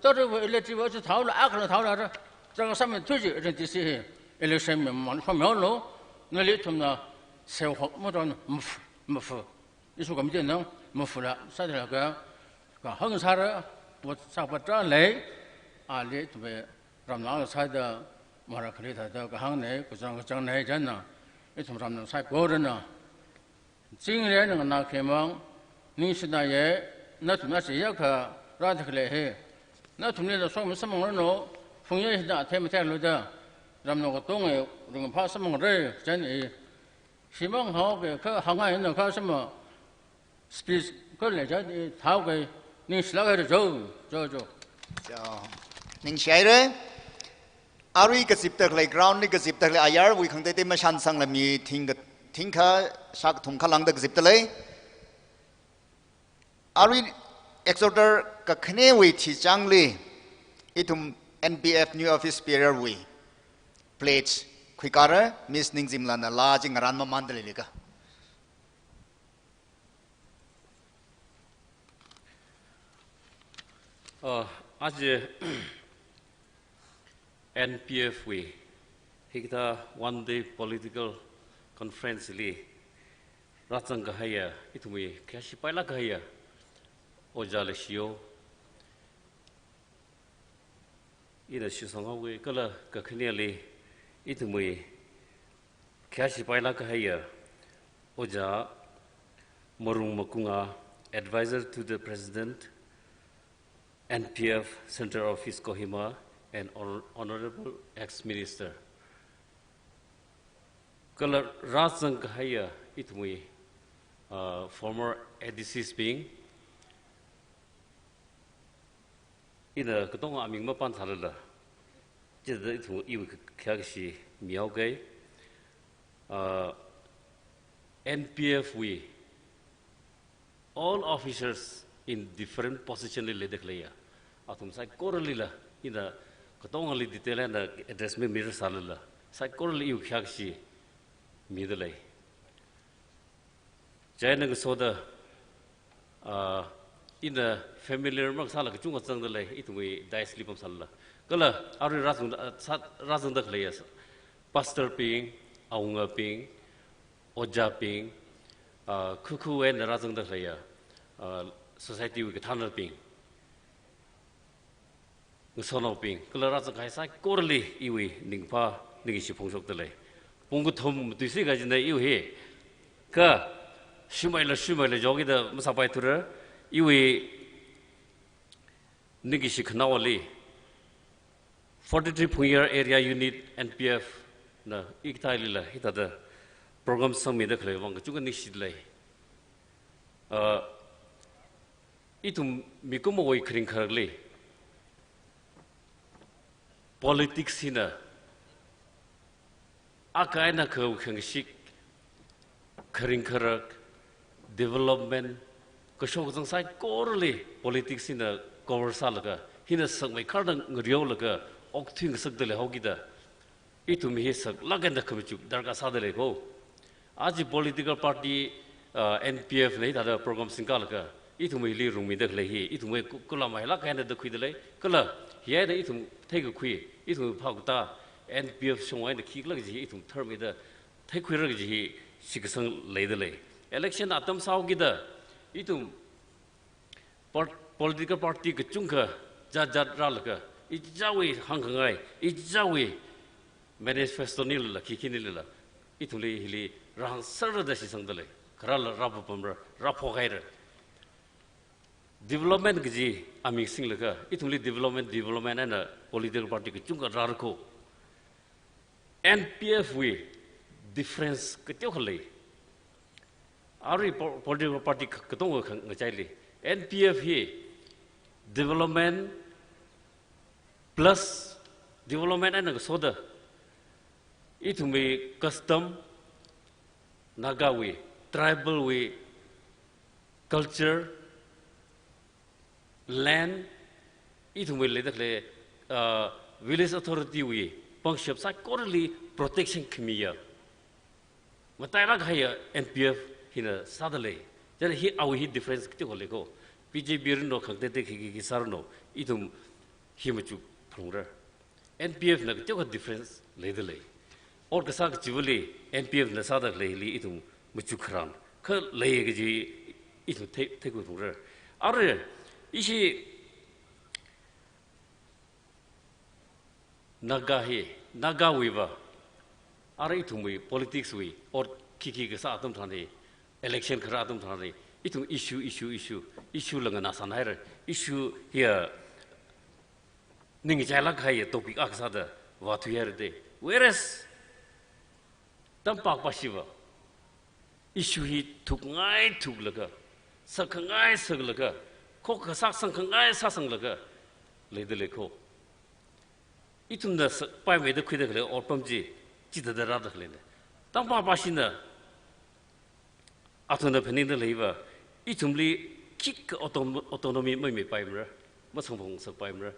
Tara va electric va chi thaola, akhana thaola ra. Chang sāmi thuji, rin T C hi, election mi man shong mihaolu, nali ithumna, seu hok mo don, muf, muf. Isu kam je nang, muf la, sāda laga, kahāng sāra, ot sāpatra lei, ali ithum ramnao sāda, mara khali thāda, kahāngna, kachang kachangnei, chieina, ithum ramnao saikorana. Chingri nang na khemang, ningshina ye, nathumna chi yākha, rāda khalei hi, Nathumlila song masamphanglu no, phungya hina thei matheilu da, ramnao katonga ringphā samphangra, chieina i shimān haoki, kha hāngngaina kha shima speech kha leisā, i thāhaoki, ningshilāk haira jo, jo, jo. Jo. Ningshi haira. Arui kazipda khalei, ground li kazipda khalei, ayarwui khangateitei mashansangla mi thingkha, thingkha shākathum khalāngda kazipda lei. Arui exhorter kakhanewui thichangli, ithum N P F new office bearer wui pledge khuikara, Miss Ningzimlana laa chi ngarān mamānda leilika. Uh, aja N P F wui hikathā one day political conference li rāzang kahaiya, ithumwui khayāshi pailāk kahaiya, ojā Leishiyo, ina shitsang haoki, kala kakhaneli ithumwui khayāshi pailāk kahaiya, ojā Marung Makunga, Advisor to the President, N P F Central Office Kohima, and Hon-, Honorable ex-minister. Kala rāzang kahaiya ithumwui, uh, former A D Cs bing, ina katonga aming mapānsālala, chithāda ithum iwui khayākashi mihaoki. Uh, N P F wui all officers in different position li leida khaleiya, athum saikoralila, ina katongali detail eina address mi mirāsālala, saikorali iwui khayākashi mida lei. Chieina ngasoda, ah, ina familiar makasāla kachungkha zangda lei, ithumwui dais li pamsālala. Kala arui rāzang, ah, sā, rāzangda khaleiya pastor bing, awungabing, ojābing, ah, khukhu eina rāzangda khaleiya, ah, society wui kathānabing, ngasotnaobing, kala rāzang kahai saikorali iwui ningphā, ningshi phongshokda lei. Pung kathum matuisi kajina iwui hi, kha shimeila, shimeila jokida masāpaithura, iwui ningshi khanaowali, forty-three Phungyar Area Unit N P F na hikathālila, hithāda program sangmida khalei vang kachungkha ningshida lei. Ah, ithum mikumowui kharing kharakli politics hina akha eina akha khangashik, kharing kharak, development, kashok kazang saikorali politics hina cover sālaga, hina sakmeikharda ngareolaga, okthui ngasakda leihaokida, ithum hi saklāk eina khamachuk darkar sāda lei ko. Aja political party, ah, N P F na hithāda program singkalaga, ithum hili rungmida khalei hi, ithum hi ku-, kulam mailāk eina da khuida lei, kala hi eina ithum theikakhui, ithum phākatā, N P F shong eina khikhala kaji hi ithum tharmida theikhuira kaji hi shitkasang leida lei. Election atam sāhaokida, ithum Par-, political party kachungkha jat jat rālaga, ichichāwui hāngkhangai, ichichāwui manifesto nilala, khikhi nilala, ithumli hili rāhāngserra da shitsangda lei, kharāla rāpapamra, rāphok haira. Development kaji aming singlaga, ithumli development, development eina political party kachungkha rāra ko. N P F wui difference kateokha lei. Arui po-, political party ka-, katonga kha ngachaili, N P F hi development plus development eina ngasoda, ithumwui custom, Nagawui, tribal wui culture, land, ithumwui leida khalei, ah, village authority wui pangshap saikorali protection khamiya, matailāk kahaiya N P F hina sāda lei. Chieina hi awui hi difference kateokha lei ko. B J P ranu, khangatei khikhi sāranu, ithum hi machuk phalungra. N P F na kateokha difference leida lei. Ot kasā kachivali N P F na sāda khaleili ithum machuk kharān kha lei kaji ithum thei, theikhui phungra. Arui ishi Naga hi, Nagawui va, arui ithumwui politics wui ot khikhi kasā atam tharan hi, election kharā atam tharan hi, ithum issue, issue, issue, issue la nganāsang haira, issue hiya ningchailāk kahai topic akha sāda vāthuihaira de. Whereas, tampakpashiva issue hi thukngai thuklaga, sakkhangai saklaga, khokkha sāsangkhangai sāsanglaga leida lei kho. Ithumna sāpaimeida khuida khalei otpam chi, chithāda rāda khaleina. Tampakpashina athumna phaningda leiva, ithumli khikha autom-, autonomy mamipaimeira, masangphangsakpaimeira.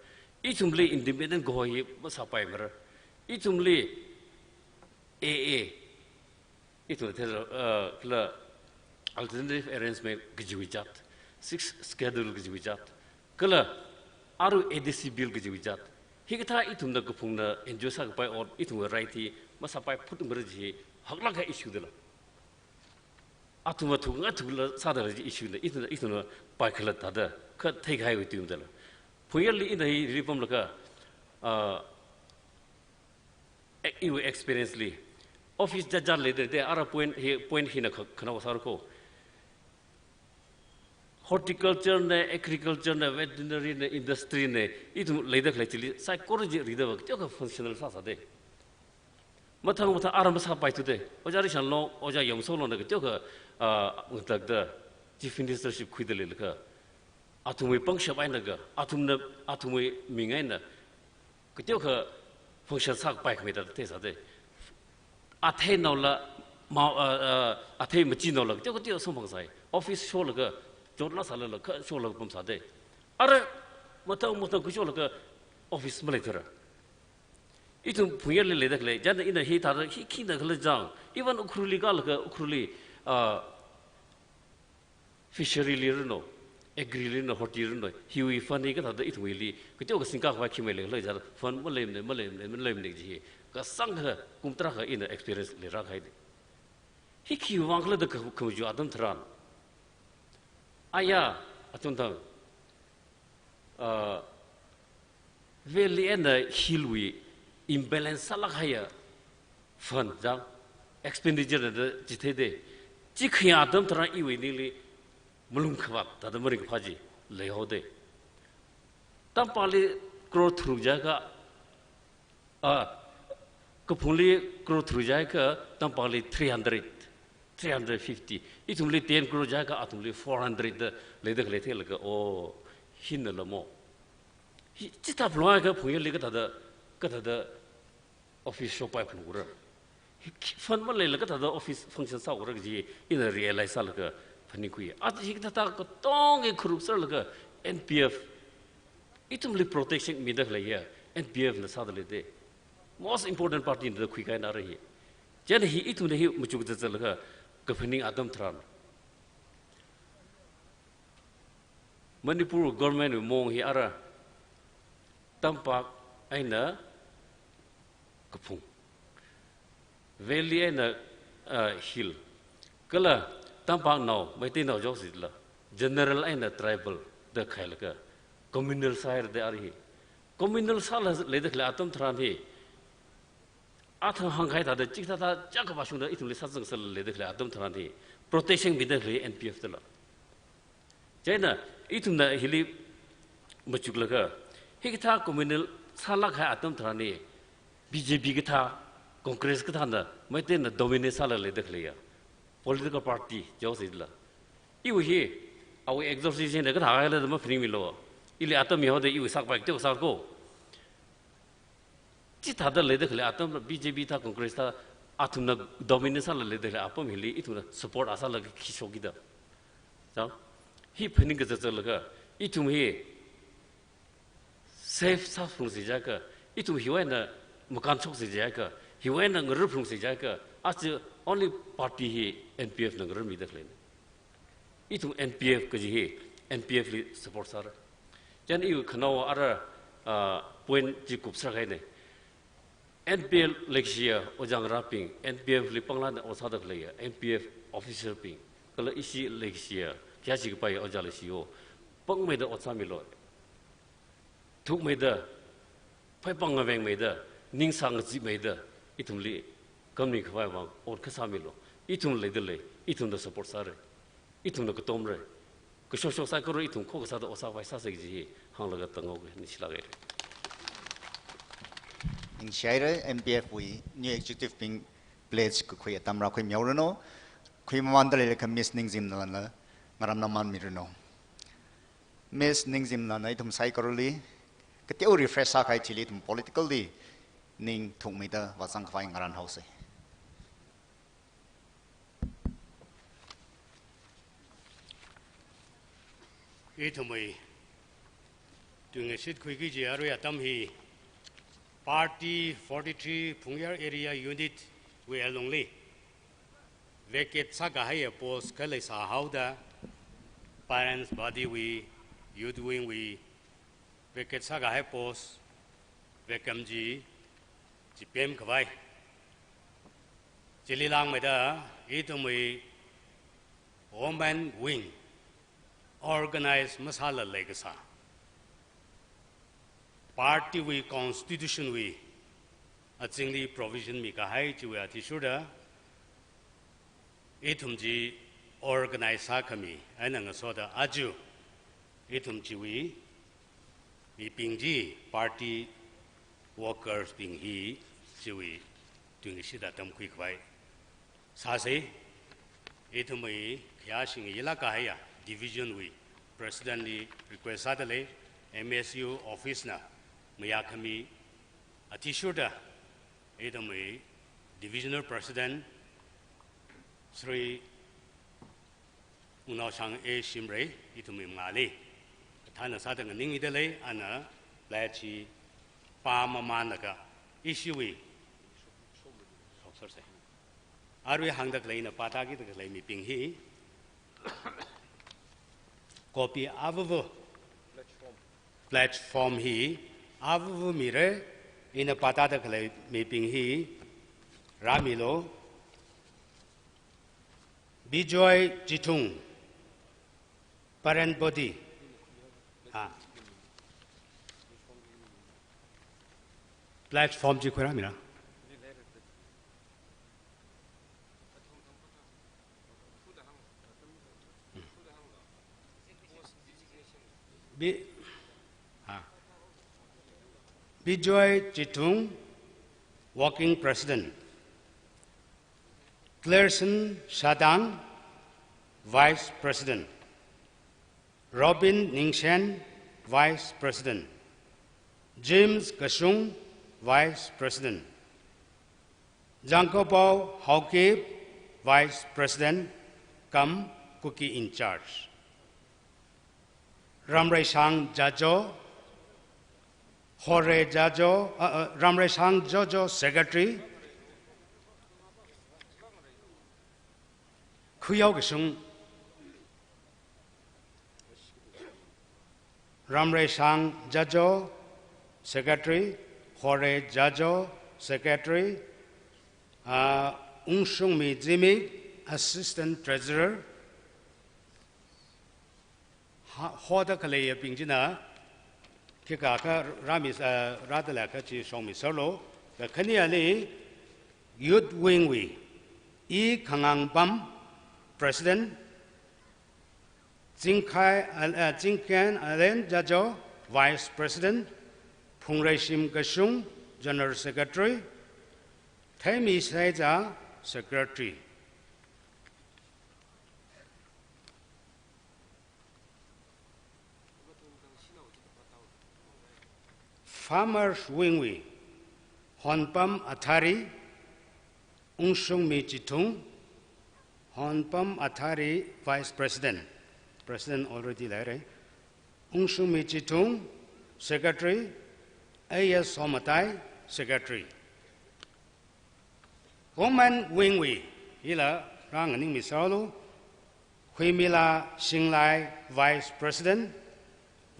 Ithumli independent kaho hi masāpaimeira. Ithumli A A, ithumna thāda, uh, kala alternative arrangement kajiwui jāt, Sixth Schedule kajiwui jāt, kala aru A D C Bill kajiwui jāt, hikathā ithumna kaphungna enjoy sākapai ot, ithumwui right hi masāpai phutmeira chi haklāk kahai issue dala. Athumva thukngai thukla sāda lei chi issue na, ithumna, ithumna pai khalat thāda, kha theikahaiwui tuimdala. Phungyarli ina hi ripamlaga, uh, e-, iwui experience li, office jajā leida de, ara point hi, point hina kha-, khanaowa sāra kho. Horticulture na, agriculture na, veterinary na, industry na, ithum leida khalei chili, psychology rida va, kateokha functional sāsā de. Mathang mathang ara masāpaithu de. Ojā Rishanlong, Ojā Yamsonglong na kateokha, ah, ngatakda, chief ministership khuida leilakha, athumwui pangshap eina kha, athumna, athumwui ming eina, kateokha function sākapai khamida theisā de. Athei naola, ma-, ah, ah, athei machi naola, kateokha teokha sangphangsai. Office sholaga, chotlāk sālala, kha sholaga pamsā de. Ara, mathang mathang khuisholaga, office maleithura. Ithum phungyarli leida khalei, chieina ina hithāda, hi khina khala chang. Even Ukhrulli kālaga, Ukhrulli, ah, fishery li rino, agri li rino, horti rino, hiwui fund hi kathāda ithumwuili, kateokha singkā khavai khi mailei khala chang, fund maleimana, maleimana, maleimana chi hi, kasāngkha, kum tarākha ina experience leirākahai de. Hi khiwui vang khala da kha-, khamajā atam tharan. Aya, achon thang, uh, valley eina hill wui imbalance sālāk kahaiya fund chang, expenditure da chithei de. Chi khayā atam tharan iwui ningli malung khavāt, thāda maringkaphā chi leihaowa de. Tampakli crore tharuk jiakha, ah, kaphungli crore tharuk jiakha, tampakli three hundred, three hundred fifty. Ithumli ten crore jiakha, athumli four hundred da leida khalei theilaga, oh, hinala mo. Hi, chithā phalunghaiakha phungyarli kathāda, kathāda office shopai phalungra. Hi, fund maleila kathāda office function sāra kaji ina realize sālaga phaningkhui. Ata hikathā katonga khurup sālaga N P F, ithumli protection mida khaleiya N P F na sāda lei de. Most important party na da khuikahaina ara hi. Chieina hi ithumna hi machuk zatzatlakha kaphaning atam tharan, Manipur government wui maong hi ara tampak eina kaphung, valley eina, ah, hill, kala tampaknao, Meiteinao jihaosi la, general eina tribal da khailaga communal sāhaira de ara hi. Communal sāla leida khalei atam tharan hi, athang hāngkahai thāda chikathā thā chakapa shungda ithumli sāzang sāla leida khalei atam tharan hi, protection mida khalei N P F dala. Chieina ithumna hili machuklaga, hikathā communal sālāk kahai atam tharan hi, B J P kathā, Congress kathāna, Meiteina dominate sāla leida khaleiya political party jihaosi la. Iwui hi, awui exhaustion na kathā kahaila da maphaningmilu. Ili atam mihaoda iwui sākapai kateokha sāra kho. Chithāda leida khalei atam, B J P thā, Congress thā, athumna dominate sāla leida khalei apam hili ithumna support a sālaga khi shokkida. Chang, hi phaning kazat zatlaga, ithum hi safe sāphalungsi jiakha, ithum hiwui eina makān shoksi jiakha, hiwui eina ngararphalungsi jiakha, aja only party hi N P F na ngararmida khaleina. Ithum N P F kaji hi, N P F li support sāra. Chieina iwui khanaowa ara, ah, point chi kupser kahaina. N P F leikashiya ojā ngarābing, N P F li panglāna ot sāda khaleiya, N P F officer bing, kala ishi leikashiya, khayāshi kapaiya ojā leishiwo, pāngmeida ot sāmilu. Thukmeida, phaipāng ngavengmeida, ningsā ngazipmeida, ithumli kamni khavai vang ot kasā milu. Ithum leida lei, ithumna support sāra. Ithumna katomra. Kashok shok saikora ithum khokha sāda ot sākhavai sāsa kaji hi hānglaga tānghaoga, ningshilāka. Shaira M P F wui new executive bing pledge kakhui atam rākhuimihaoranu. Khuimamanda leilakha Miss Ningzim Nalanla ngaramna manmiranu. Miss Ningzim Nalanna ithum saikorali kateo refresh sākahai chili ithum politically ning thukmeida vāzang khavai ngarānhaosa. Ithumwui tuingashit khuiki kaji arui atam hi Party forty-three Phungyar Area Unit wui alungli vacate sākahaiya post khalei sāhaoda, parents body wui, youth wing wui, vacate sākahai post, vacant chi, chipem khavai. Chili langmeida, ithumwui women wing, organize masāla leikasā. Party wui constitution wui, azingli provision mikahai chiwui athishurda, ithum chi organize sākhami, eina ngasoda aja, ithum chiwui, mibing chi party workers bing hi chiwui tuingashit atam khuikhavai sāsa. Ithumwui khayāshing yilāk kahaiya division wui president li request sādalei, M S U office na mayākhami athishurda, ithumwui divisional president Shri Wungnaoshang A Shimray, ithumwui mangāli kathānna sāda nganingmidalei, ana pledge chi pāmamānlaga ishiwui, oh, sorry, sorry. Arui hāngda khaleina pātākida khalei mibing hi copy avavu, pledge form hi avavu mira, ina pātāda khalei mibing hi rāmilu. Bijoy Chithung, parent body. Ah. Pledge form chi khuirāmira. Bi-, ah. Bijoy Chithung, Working President. Clearson Shadang, Vice President. Robin Ningshen, Vice President. James Kashung, Vice President. Jangkopao Haokip, Vice President, cum Kuki in charge. Ramreishang Jajo, Hore Jajo, uh, uh, Ramreishang Jojo, Secretary. Khuyao Kashung. Ramreishang Jajo, Secretary. Hore Jajo, Secretary. Uh, Ungshungmi Zimik, Assistant Treasurer. Ha, hoda khaleiyabing china khikha kha rāmi, eh, rādalakha chi shongmiserlu. Kakhaneli Youth Wing wui, I Khangangbam, President, Zingkhai, eh, Zingkhen Alen Jajo, Vice President, Phungreishim Kashung, General Secretary, Theimi Seiza, Secretary. Farmers Wing wui, Honpam Athari, Ungshungmi Chithung, Honpam Athari, Vice President. President already leira. Ungshungmi Chithung, Secretary, A S Somatai, Secretary. Women Wing wui, hila rānganingmiserlu, Huimila Shinglai, Vice President,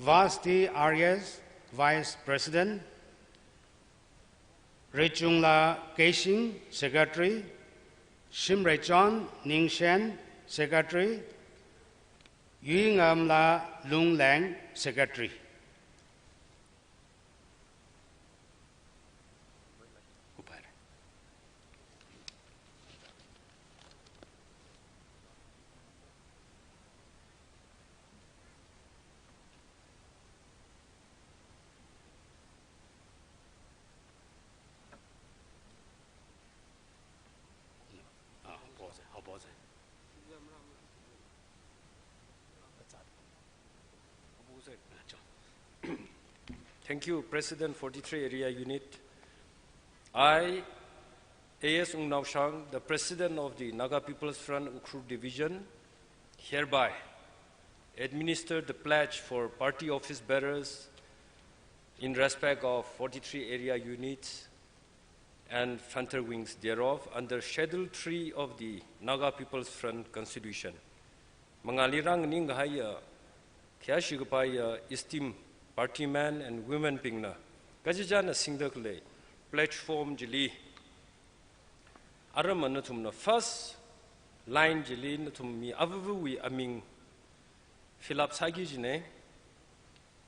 Vasti R S, Vice President, Reichungla Keishing, Secretary, Shimreichon Ningshen, Secretary, Yuingamla Lungleng, Secretary. Thank you, President, forty-three Area Unit. I, A S Wungnaoshang, the President of the Naga People's Front Ukhrul Division, hereby administer the pledge for party office bearers in respect of forty-three area units and frontal wings thereof under Schedule three of the Naga People's Front Constitution. Mangāli rānganing kahaiya, khayāshi kapaiya esteemed party men and women bingna, kachichāna singda khalei pledge form chili, aramma nathumna first line chili nathum mi avāvawui aming fill up sāki kajina.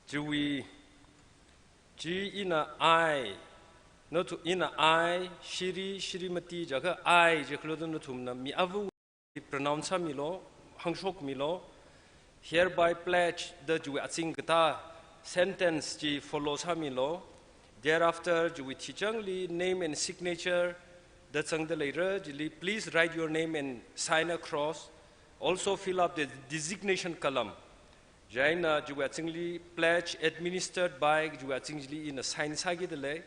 Chiwui, chi ina I, nathu-, ina I, Shri, Shrimati jiakha I jikha lo da nathumna mi avāvawui pronounce sāmilu, hāngshokmilu. Hereby pledge da chiwui azing katā sentence chi follow sāmilu. Thereafter, chiwui thichangli name and signature da zangda leira, chili please write your name and sign across. Also fill up the designation column. Chieina chiwui azingli pledge administered by chiwui azing chili ina sign sāki dalei.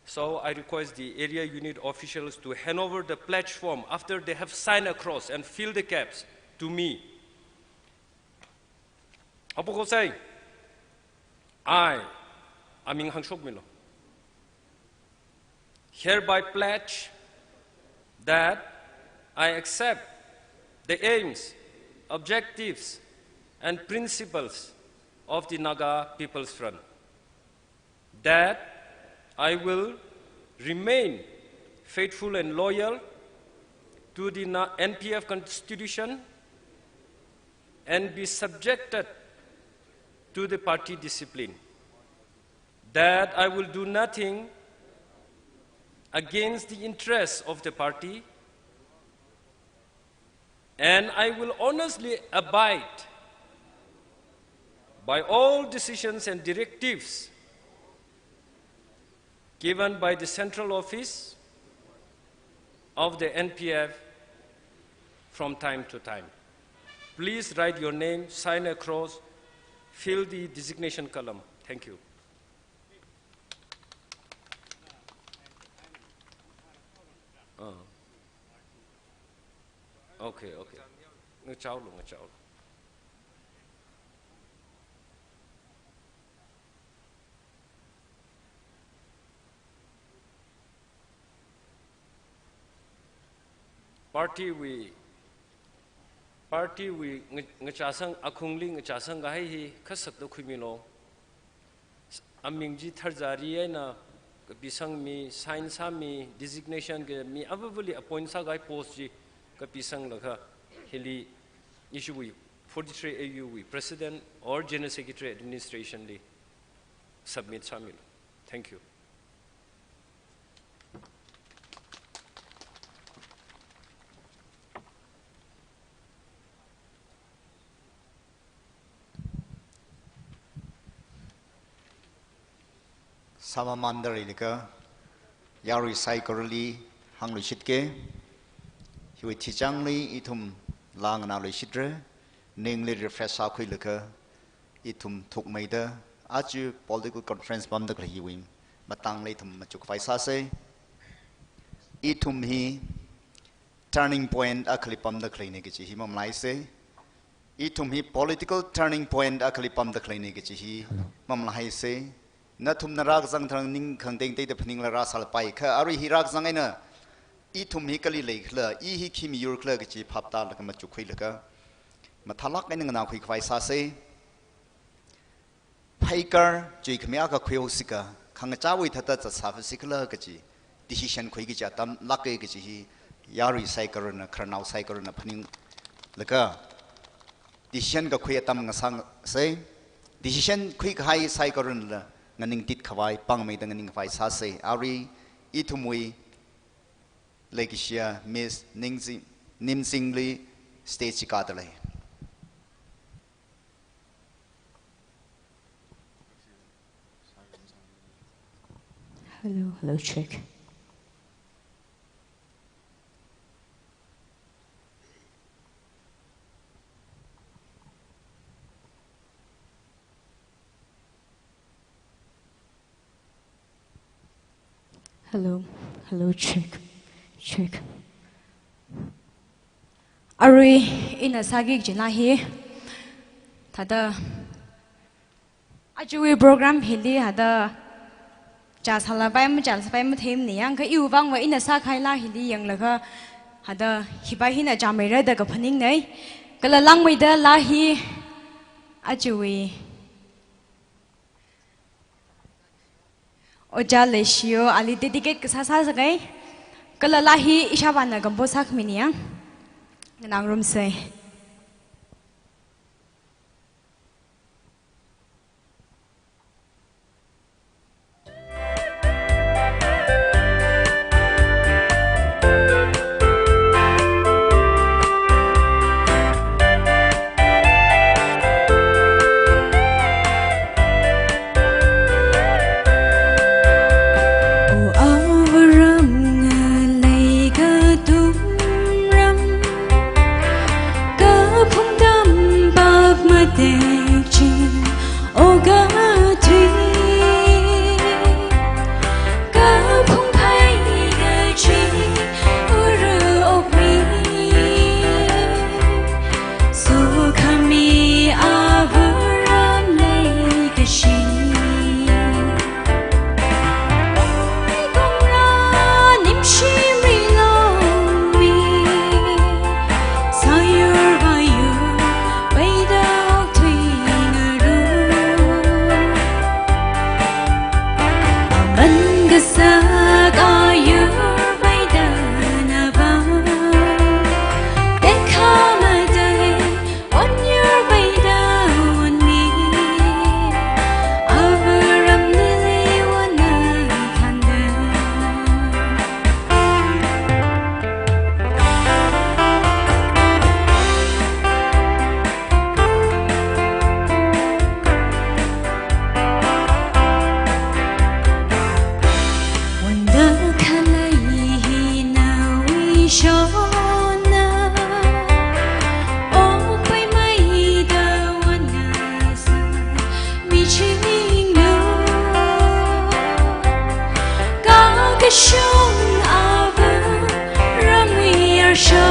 So I request the area unit officials to hand over the pledge form after they have signed across and fill the gaps to me. Apukosei, I, aming hāngshokmilu. Hereby pledge that I accept the aims, objectives, and principles of the Naga People's Front. That I will remain faithful and loyal to the Na-, N P F Constitution and be subjected to the party discipline. That I will do nothing against the interests of the party, and I will honestly abide by all decisions and directives given by the Central Office of the N P F from time to time. Please write your name, sign across, fill the designation column. Thank you. Ah. Okay, okay. Ngachaolu, ngachaolu. Party wui, party wui nga-, ngachāsang, akhungli ngachāsang kahai hi khasakta khuimilu. Aming chi tharjari eina kapisangmi, sign sāmi, designation kami avāvali appoint sākahai post chi kapisanglaga hili ishiwui forty-three A U wui President or General Secretary Administration li submit sāmilu. Thank you. Sāmamānda leilakha, yarui saikorali hāngluishitke, hiwui thichangli ithum laa nganāluishitra, ningli refresh sākhuilaga, ithum thukmeida, aja political conference pamda khalei hiwui matangli ithum machukkhavai sāsei. Ithum hi turning point akhali pamda khaleina kaji hi mamalaisei. Ithum hi political turning point akhali pamda khaleina kaji hi mamalaisei. Nathumna rākazang tharan ning khangateitheida phaningla rāsālapai kha, arui hi rākazang eina ithum hi kali leikhala, i hi khi miyur khala kaji phap tālaga machukkhuilaga, mathālāk eina nganākhuikhavai sāsei. Pheikar chuikhami akha khuihaosi kha, khangachāwui thāda zatsāphasikhala kaji decision khuiki kaji atam lāka kaji hi yarui saikorana, khararnao saikorana phaninglaga decision kakhui atam ngasāsei. Decision khuikahai saikoranala nganingtitkhavai, pāngmeida nganingkhavai sāsei. Arui ithumwui leikashiya Miss Ningzing, Nimzingli stage chi kāda lei. Hello, hello, check. Hello, hello, check, check. Arui ina sāki kaji laa hi, thāda ajawui program hili hithāda chā sālapai, machā sāpai matheimana yang, kha iwui vangva ina sākahai laa hili yanglaga hithāda hipa hina chāmeira da kaphaningnei. Kala langmeida laa hi ajawui Ojā Leishiyo ali dedicate kasā sāsāngai. Kala laa hi ishāvāna compose sākhamina yang. Nganārumsei. O avaram ngalei katumram, kaphung tampap matek chi, o kathui, kaphung phai kachi, ura okmi, sokhami avaram leikashi. Wanda khalei hina wishona, okpai maida wana sa michingno, kakashung avaram wui arsho.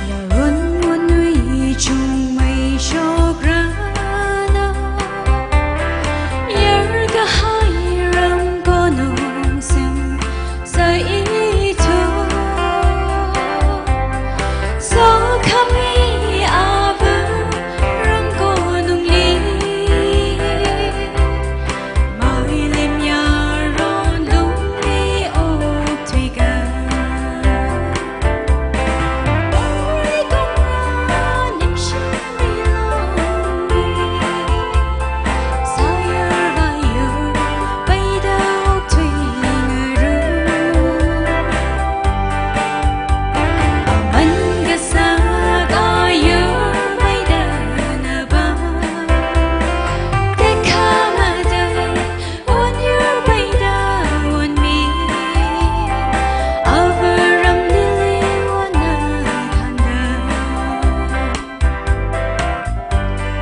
Yaron wannui chungmei shokrana, yarkahai ramkonung sim saithu, sokhami avaram konungli, mailem yaron lungli okthuika.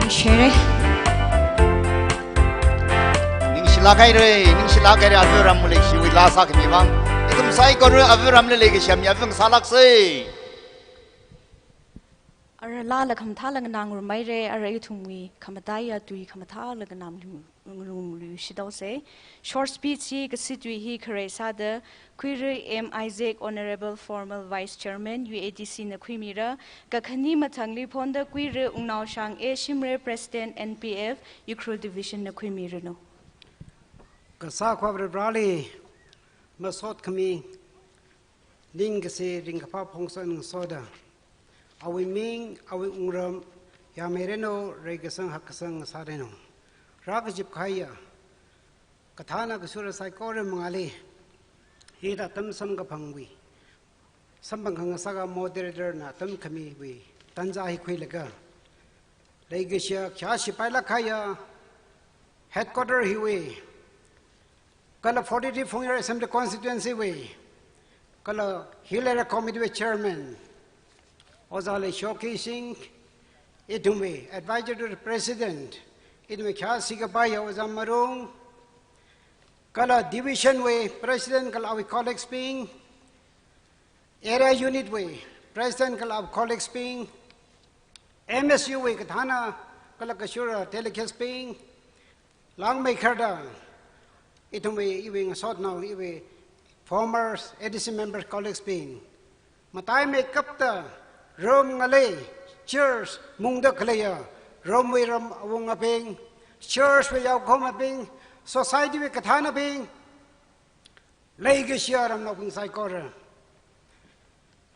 Ningshire. Ningshilāk haire, ningshilāk haire, avaram leishiwui laa sākhami vang. Ithum saikora avaramli leikashami avang sālāksei. Ara laala khamathāla nganāngarum haire, ara ithumwui khamataiya tui khamathāla nganāngarum. ngarumlu shidao se. Short speech hi kasitwui hi kharei sāda Khuira M Isaac, Honorable former Vice Chairman, U A D C na khuimira, kakhane mathangli phonda Khuira Wungnaoshang A Shimray, President N P F, Ukhrul Division na khuimiranu. Kasā Akhava Vareli masot khami, ningkashi ringkaphā phongsa ngasoda, awui ming, awui wungram, yāmeiranu, reikasang hakkasang sāranu. Rākazip kahaiya, kathāna kashura saikora mangāli, hithāda atam samkaphangwui, samphang khangasaka moderator na atam khamiwui tanja hi khuilaga, leikashiya khayā shipailāk kahaiya headquarter hiwui, kala forty-three Phungyar Assembly Constituency wui, kala Hill Area Committee wui Chairman, Ojā Leishoki Singh, ithumwui Advisor to the President, ithumwui khayā shikapaiya Ojā Marung, kala Division wui President kala awui colleagues bing, Area Unit wui President kala awui colleagues bing, M S U wui kathāna kala kashura delegates bing, langmeikharda, ithumwui, iwui ngasotnao, iwui former A D C members, colleagues bing, mataimeikapta room ngalei, church mungda khaleiya, room wui ram awungabing, church wui yaokahomabing, society wui kathānabing, leikashiya ramnaobing saikora.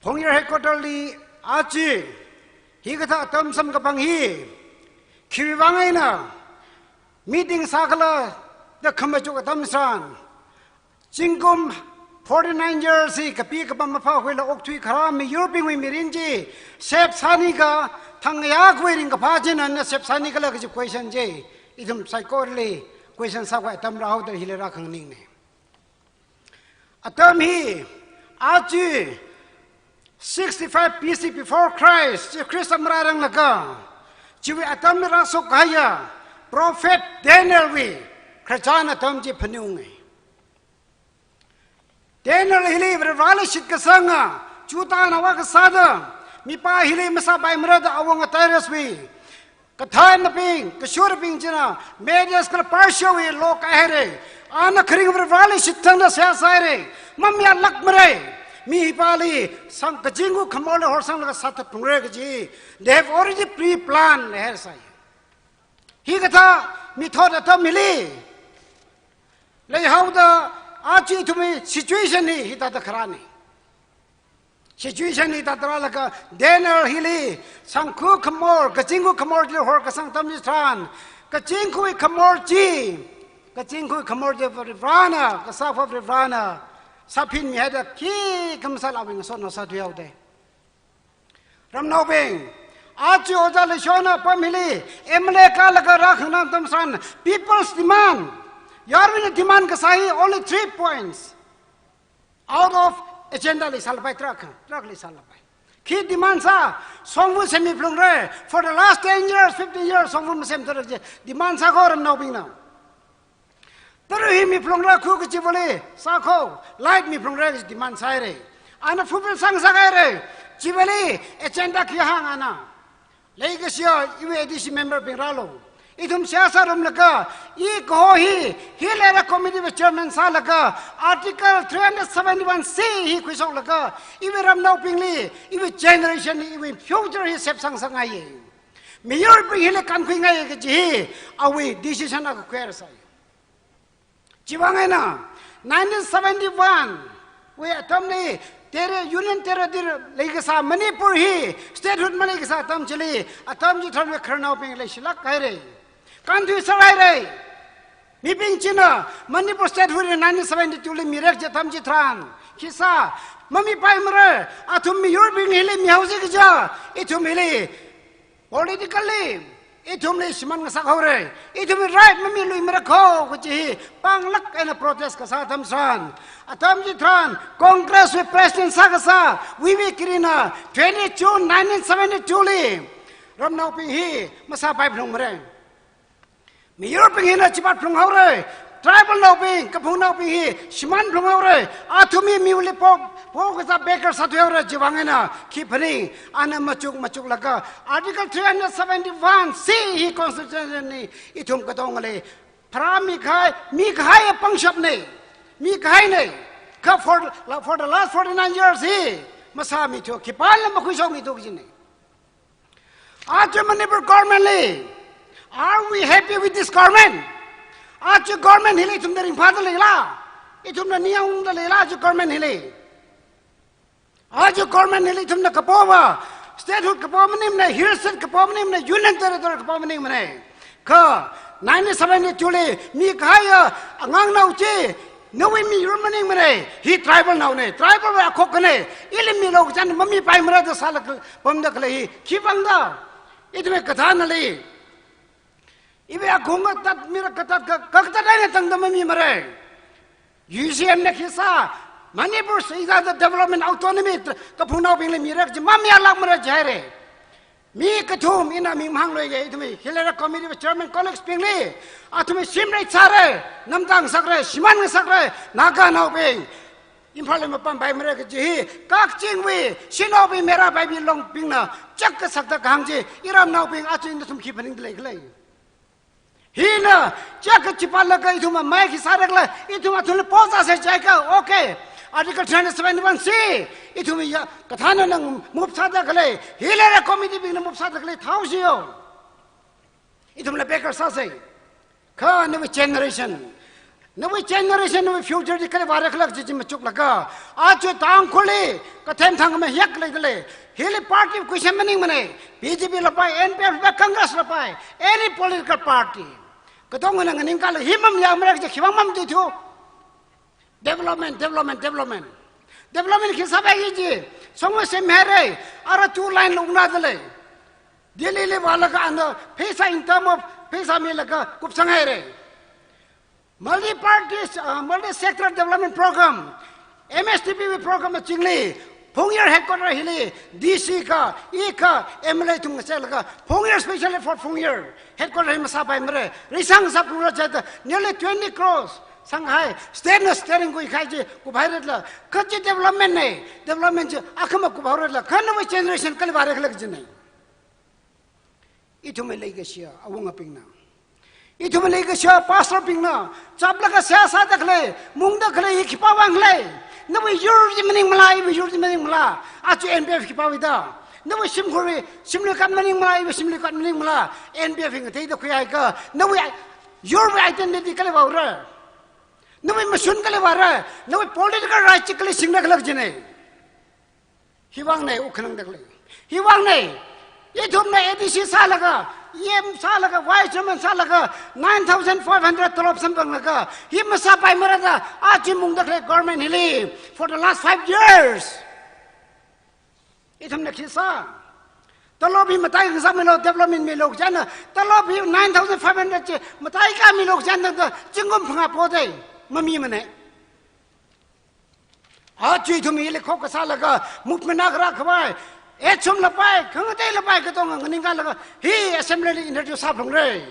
Phungyar headquarter li aja, hikathā atam samkaphang hi, khiwui vang eina meeting sākhala da khamachuk atam tharan, zingkum forty-nine years hi kapi kapam maphākhuila okthui kharā miyurbingwui mirin chi, shep sāni ka, thang ya khui ringkaphā china na shep sāni kala kaji question chi, ithum saikorali question sākhui atam rāhaoda hili rākhanganingne. Atam hi, aja sixty-five B C before Christ, Jishu Khrista marāranglaga, chiwui atamli rāshok kahaiya Prophet Daniel wui khararchan atam chi phaningunge. Daniel hili Vareli shitkasanga, Judahna vākasāda, mipā hili masāpaimara da awunga Darius wui kathānabing, kashurabing china, Medes kala Persia wui lokahai haire. Ana kharing Vareli shitsangda seihā sāhaire. Mamayālākmara. Mi hipāli sang kazingkhui khamorli horsanglaga sāthatphungra kaji, they have already pre-planned, leihai sai. Hikathā mithot atam hili leihaoda, aja ithumwui situation hi hithāda kharāne. Situation hithāda rālaga, Daniel hili sangkhui khamor, kazingkhui khamor chili horkasang atam chitharan, kazingkhui khamor chi, kazingkhui khamor chi Varivarana, Kasā Akhava Varivarana sāphinmihaida khikha masālala awui ngasotnao sāthuihaoda. Ramnaobing, aja Ojā Leishona apam hili M L A kālaga rākhanganā atam tharan, people's demand, yaruina demand kasā hi only three points out of agenda li sālapai, tarākha, tarākhali sālapai. Khi demand sā, shongfa semmi phalungra, for the last ten years, fifteen years, shongfa masemthura kaji demand sākho ramnaobingna. Tara hi miphalungra khu kajiwuili, sākho, light miphalungra kaji demand sāhaira. Ana fulfill sāngasakhaira, chiwuili agenda khi hānga na. Leikashiya iwui A D C member bing rālu. Ithum seihā sārumlaga, i kaho hi, Hill Area Committee wui chairman sālaga, Article three hundred seventy-one C hi khuishoklaga, iwui ramnaobingli, iwui generation li, iwui future hi shep sāngasakngaiya. Miyurbing hili kankhuingai kaji hi, awui decision akha khuihaira sai. Chiwui vang eina, nineteen seventy-one wui atamli, Terri-, Union Territory leikasā Manipur hi, statehood maleikasā atam chili, atam chitharanwui khararnaobing leishilāk haira. Kanthui sāhaira. Mibing china, Manipur statehood hi nineteen seventy-two li mira kaji atam chitharan, khi sā, mamipaimara, athum miyurbing hili mihaosi kaja, ithum hili, politically, ithumli shimān ngasakhaora, ithumli right mamiluimara kho kaji hi, panglāk eina protest kasā atam tharan, atam chitharan, Congress wui president sākasā, V V Giri na, twenty June nineteen seventy-two li, ramnaobing hi masāpai phalungmara. Miyurbing hina chipat phalunghaora, tribal naobing, kaphungnaobing hi shimān phalunghaora, athum hi miwuili po, po kasā beggar sāthuihaora. Chiwui vang eina khi phaning, ana machuk machuklaga, Article three hundred seventy-one C hi constitution li ithum katongali Pharā mikahai, mikahai pangshapna, mikahaina. Kha for, for the last forty-nine years hi, masāmithu, khipāla makhuishokmithu kajina. Aja Manipur government li, are we happy with this government? Aja government hili ithumna ringphāda leila? Ithumna ningyāngda leila aja government hili? Aja government hili ithumna kapova, statehood kapo maningmana, hill state kapo maningmana, union territory kapo maningmana. Kha nineteen seventy-two li mikahaiya angangnao chi, nawui miyur maningmana, hi tribal naona, tribal wui akhokkhana, ili milu kachān mamipaimara da sālak pamda khalei hi, khivangda? Ithumwui kathānali, iwui akhong katat, mira katat, ka, kakatat eina tangda mamimara. U C M na khi sā, Manipur sāda development autonomy kaphungnaobingli mira kaji mamayālākmara jihaira. Mi kathum ina ming mahāngluiya, ithumwui Hill Area Committee wui chairman colleagues bingli, athumwui shimrei sāra, namda ngasakra, shimān ngasakra, Naganaobing Imphalli mapampaimara kaji hi, Kakchingwui Shinaobing Meira Paibi Longbingna chak kasakda kahāng chi, iramnaobing, aja nathum khi phaningda lei khala? Hina chak kachipalaga ithum mai khi sāra khala, ithum athumli poza sāsa jiakha, okay. Article three hundred seventy-one C, ithum ya, kathānana move sāda khalei, Hill Area Committee bingna move sāda khalei, thao siyo. Ithumla bekar sāsa. Kha nawui generation, nawui generation, nawui future chi kali vāra khala kaji chi machuklaga, aja Tangkhulli kathemthang mahiak leida lei. Hili party question maningmana, B J P la pai, N P F la pai, Congress la pai, any political party. Katongana nganingkala hi mamayāmara kaji khivang mamatuithu? Development, development, development. Development khi sāpai kaji, songwui semhaira, ara two line lungna da lei. Delhili vālaga ana pheisā in term of pheisā milaga kupsang haira. Multi-party, uh, multi-sector development program, M S D P wui program chingli, Phungyar headquarter hili, D C kha, i kha, M L A thum ngasālaga, Phungyar specially for Phungyar headquarter hi masāpaimara, reisang sāphalungra jihaida, nearly twenty crores sanghai, state na steering kuikahai chi kuphairatla, kachi development na, development chi akhama kuphaoratla, kha nawui generation kali vāra khala kajina. Ithumwui leikashiya awungabingna, ithumwui leikashiya pastor bingna, chaplaga seihā sāda khalei, mungda khalei hi khipāwui vang khala? Nawui yur chi maningmala, iwui yur chi maningmala? Aja N P F khipāwui da? Nawui shimkhurwui, shimluikat maningmala, iwui shimluikat maningmala? N P F hi ngateida khuihaiakha, nawui yurwui identity kali vāra? Nawui mashun kali vāra? Nawui political right chi kali singra khala kajina. Hiwuivangna wuk khanangda khalei. Hiwuivangna, ithumna A D C sālaga, E M sālaga, Vice Chairman sālaga, nine thousand five hundred tolop samphanglaga, hi masāpaimara da, aja mungda khalei government hili, for the last five years. Ithumna khi sā? Tolop hi mataikha ngasakmilu, development milu kachāna, tolop hi nine thousand five hundred chi mataikha milu kachāna da, zingkum phangā poda, mamimana. Aja ithum hili khokkha sālaga, movement akha rākhavai, action la pai, khangatei la pai katonga nganingkalaga, hi assembly li introduce sāphalungra.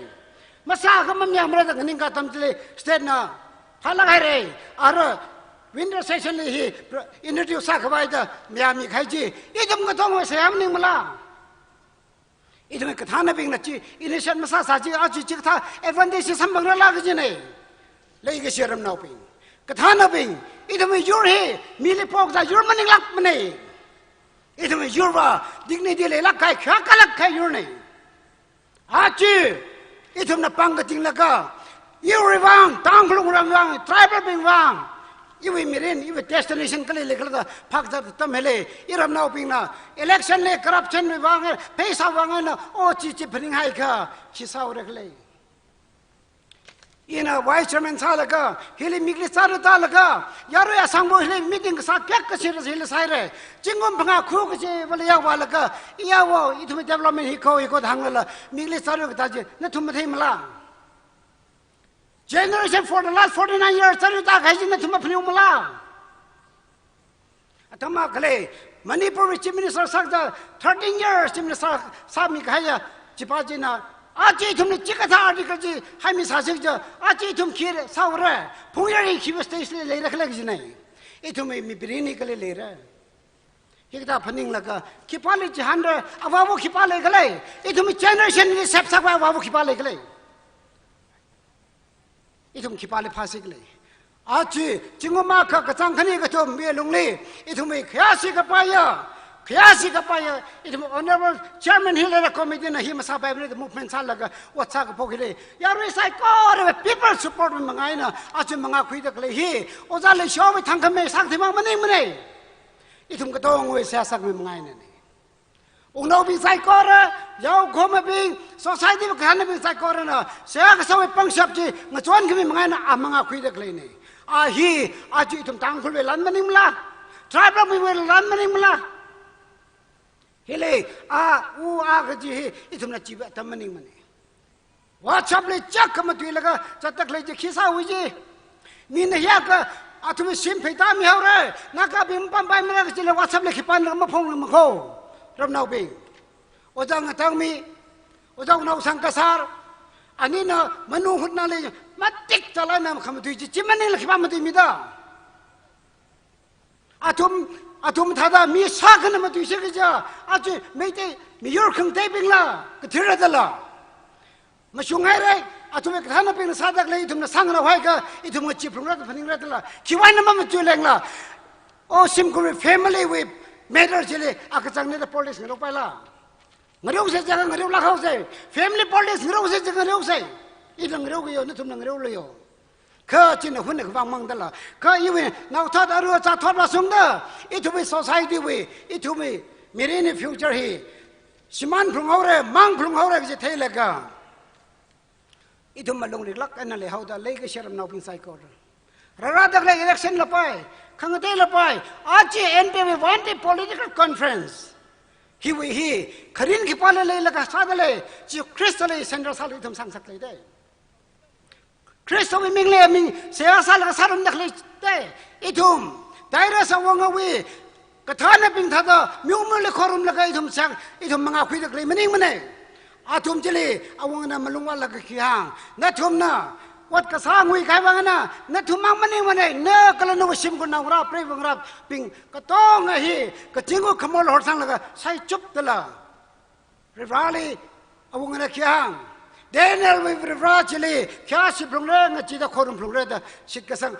Masākha mamayāmara da nganingka atam chili state na phālāk haira. Ara winter session li hi introduce sākhavai da mayāmikahai chi, ithum katongawui seihā maningmala? Ithumwui kathānabingna chi initiate masāsā chi, aja chikathā advantage samphangrala kajina. Leikashi ramnaobing, kathānabing, ithumwui yur hi mili pokada yur maninglākmana. Ithumwui yurva dignity leilāk kahai, khayākalāk kahai yurna. Aja ithumna pāng katinglaga, iwui vang, Tangkhul wungram vang, tribal bing vang, iwui mirin, iwui destination kali lei khala da phākazat atam hili, iramnaobingna, election li corruption wui vang, pheisā vang eina, o chi chi phaninghaiakha, khi sāra khala? Ina vice chairman sālaga, hili mikli chara tālaga, yarui asangbo hili meeting kasā kayākha kasira hili sāhaira. Zingkum phangā khu kachiva la yāvālaga, iyāvā, ithum development hi kho, hi kho da hānglala, mikli chara katā chi, nathum matheimala? Generation for the last forty-nine years, chara tākahai chi nathum maphaningunmala? Atam akhali, Manipur wui Chief Minister sākada thirteen years Chief Minister sāmikahaiya chipa china, aja ithumli chikathā article chi haimi sāsi kaja, aja ithum khi sāra, Phungyar hi khiwui stage li leira khala kajina. Ithumwui mirin hi kali leira? Hikathā phaninglaga, khipāli chihānra, avāva khipā lei khala? Ithumwui generation li sep sākhavai avāva khipā lei khala? Ithum khipāli phāsi khala. Aja, zingkum akha kachāng khani kathum mi lungli, ithumwui khayāshi kapaiya, khayāshi kapaiya, ithum Honorable Chairman Hill Area Committee na hi masāpaimana da movement sālaga, ot sākaphok hili. Yarui saikora people support mi manga eina, aja mangakhuida khalei hi, Ojā Leishiwui thangkhamei sākathei mang maningmana. Ithum katongawui seihā sākhami manga einana. Wungnaobing saikora, yaokahomabing, society wui kahānabing saikorana, seihā kasāwui pangshap chi, ngachonkhami manga eina a mangakhuida khaleina. A hi, aja ithum Tangkhulwui lan maningmala, tribalbingwui lan maningmala. Hili, a, u, a kaji hi, ithumna chiwui atam maningmana. WhatsApp li chak khamatuilaga, zatda khalei chi khi sāwui chi. Mina hiyākha, athumwui shim phei tāmihaora, Nagabing mapampaimara kajila WhatsApp li khipānlaga maphongla makho. Ramnaobing. Ojā Ngatangmi, Ojā Wungnaosang Kasar, anina manu hutna li, matik chalaina khamatui chi, chi maningla khipā matuimida. Athum, athum thāda mi sākhana matuisa kaja, aja Meitei, miyur khangateibingla, kathira dala. Mashunghaira, athumwui kathānabingna sāda khalei, ithumna sāngarok haikha, ithum ngachee phalungra, phaningra dala. Khiwui eina mamatuilengla. O shimkhurwui family wui matter chili, a kachāngna da politics ngarokpaila. Ngaroksei jiakha ngaroklāk haosei. Family politics ngaroksei jiakha ngaroksei. Ila ngarokyo, nathumla ngarokluyo. Kha china hun khavang mangdala. Kha iwui naothot aru achāthot vāshungda. Ithumwui society wui, ithumwui mirinwui future hi. Shimān phalunghaora, mang phalunghaora kaji theilaga. Ithum malung riklāk eina leihaoda leikashi ramnaobing saikora. Rārāda khalei election lapai, khangatei lapai, aja N P P wui one day political conference. Hiwui hi, kharing khipāla leilaga sāda lei, Jishu Khristali central sālaga ithum sangsak leida. Khristawui mingli aming seihā sālaga sārumda khaleida, ithum, Darius awungawui, kathānabing thāda, miumili khorumlaga ithum sāng, ithum mangakhuida khalei maningmana. Athum chili, awungana malung vālaga khi hāng, nathumna, ot kasā ngui kahai vangna, nathum mang maningmana, na kala nawui shimkhur naongarā, preivangarā, bing, katonga hi, kazing khamor horsanglaga, saichupdala. Varivarāli, awungana khi hāng. Danielwui Varivarā chili, khayāshi phalungra, ngacheeda khorum phalungra da, shitkasang.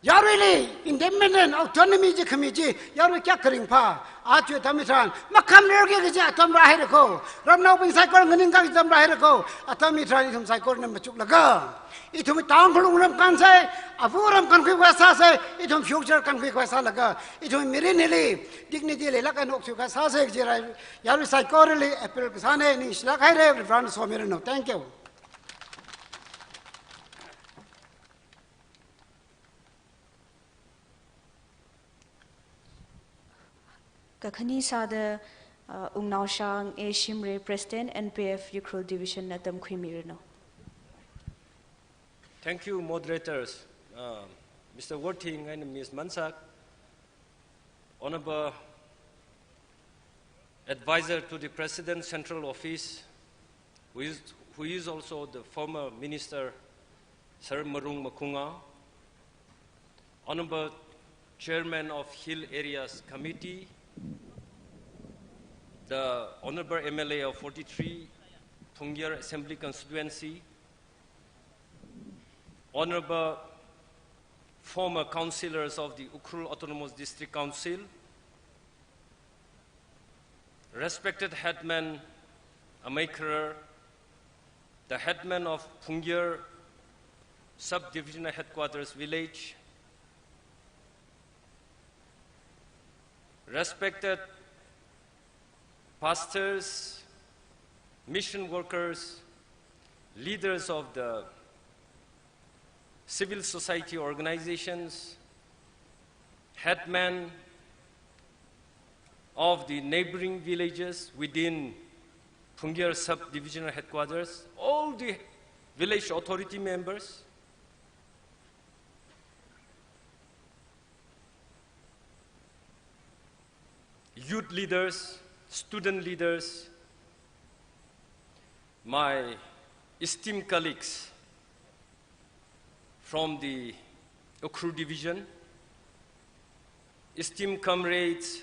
Yaruili, independent, autonomy chi khami chi, yarui kayākha ringphā, aja atam hitharan, makhamrarki kaji atam rāhaira kho, ramnaobing saikora nganingkā kaji atam rāhaira kho, atam hitharan ithum saikorana machuklaga. Ithum Tangkhul wungram kānsei, ava ram kānkhui khavai sāsei, ithum future kānkhui khavai sālaga, ithum mirin hili, dignity leilāk eina okthui khavai sāsei kaji rai, yarui saikorali appeal kasāna, ningshilāk haira, Varivarāna somiranu. Thank you. Kakhane sāda, uh, Wungnaoshang A Shimray, President, N P F Ukhrul Division na tamkhuimiranu. Thank you, moderators. Uh, Mister Worthing and Miss Mansak, Honorable Advisor to the President Central Office, who is, who is also the former Minister, Sir Marung Makunga, Honorable Chairman of Hill Areas Committee, the Honorable M L A of forty-three Phungyar Assembly Constituency, Honorable former councillors of the Ukhrul Autonomous District Council, respected headman Amei Kharar, the headman of Phungyar Sub-Divisional Headquarters Village, respected pastors, mission workers, leaders of the civil society organizations, headmen of the neighboring villages within Phungyar Sub-Divisional Headquarters, all the village authority members, youth leaders, student leaders, my esteemed colleagues from the Ukhrul Division, esteemed comrades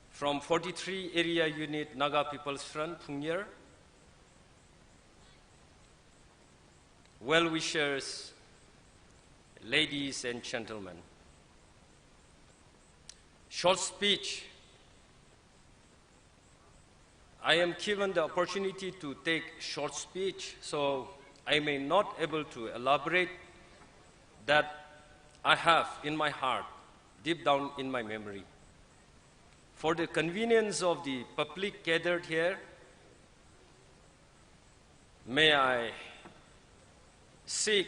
from forty-three Area Unit Naga People's Front, Phungyar, well-wishers Ladies and gentlemen, short speech. I am given the opportunity to take short speech, so I may not able to elaborate that I have in my heart, deep down in my memory. For the convenience of the public gathered here, may I seek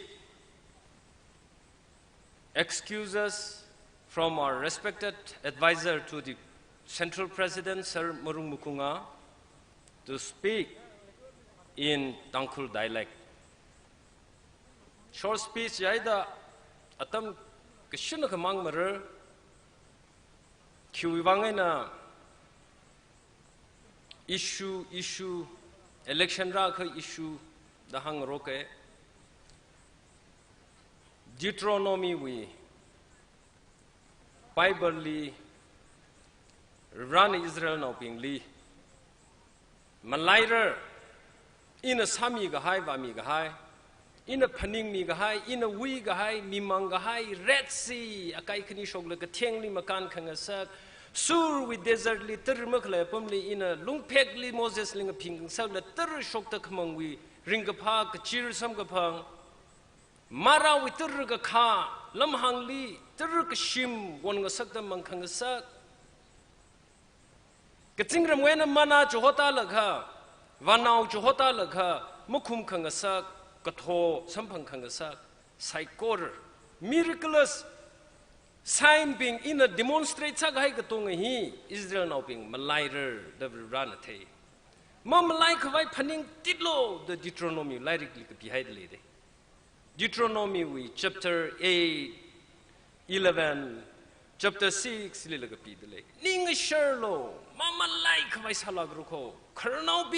excuses from our respected advisor to the Central President, Sir Marung Mukunga, to speak in Tangkhul dialect. Short speech yaida atam kashina kamang marar, khiwui vang eina issue, issue, election rākha issue da hāngroke. Deuteronomy wui Bible li, Varena Israelnaobingli malairar, ina sāmi kahai, vāmi kahai, ina phaningmi kahai, ina wui kahai, mimang kahai, Red Sea, akai khani shokla kathengli makān khangasak, Shurwui desert li tara makhalei apamli ina lungphekli Moses li ngaphing khangasakla tara shokta khamangwui ringkaphā kachir samkaphang, Marāwui tara kakhā, lamhāngli tara kashim won ngasakta mang khangasak, kazingramwui eina manna chihotalaga, vānao chihotalaga, makhum khangasak, katho samphang khangasak, saikora, miraculous sign bing ina demonstrate sākahai katonga hi Israelnaobing malairar da Varena thei. Mamalai khavai phaningtitlu da Deuteronomy lairikli kapihaida leide. Deuteronomy wui chapter eight, eleven, chapter six lila kapida lei. Ning sharlo, mamalai khavai sālākra kho, khararnaobing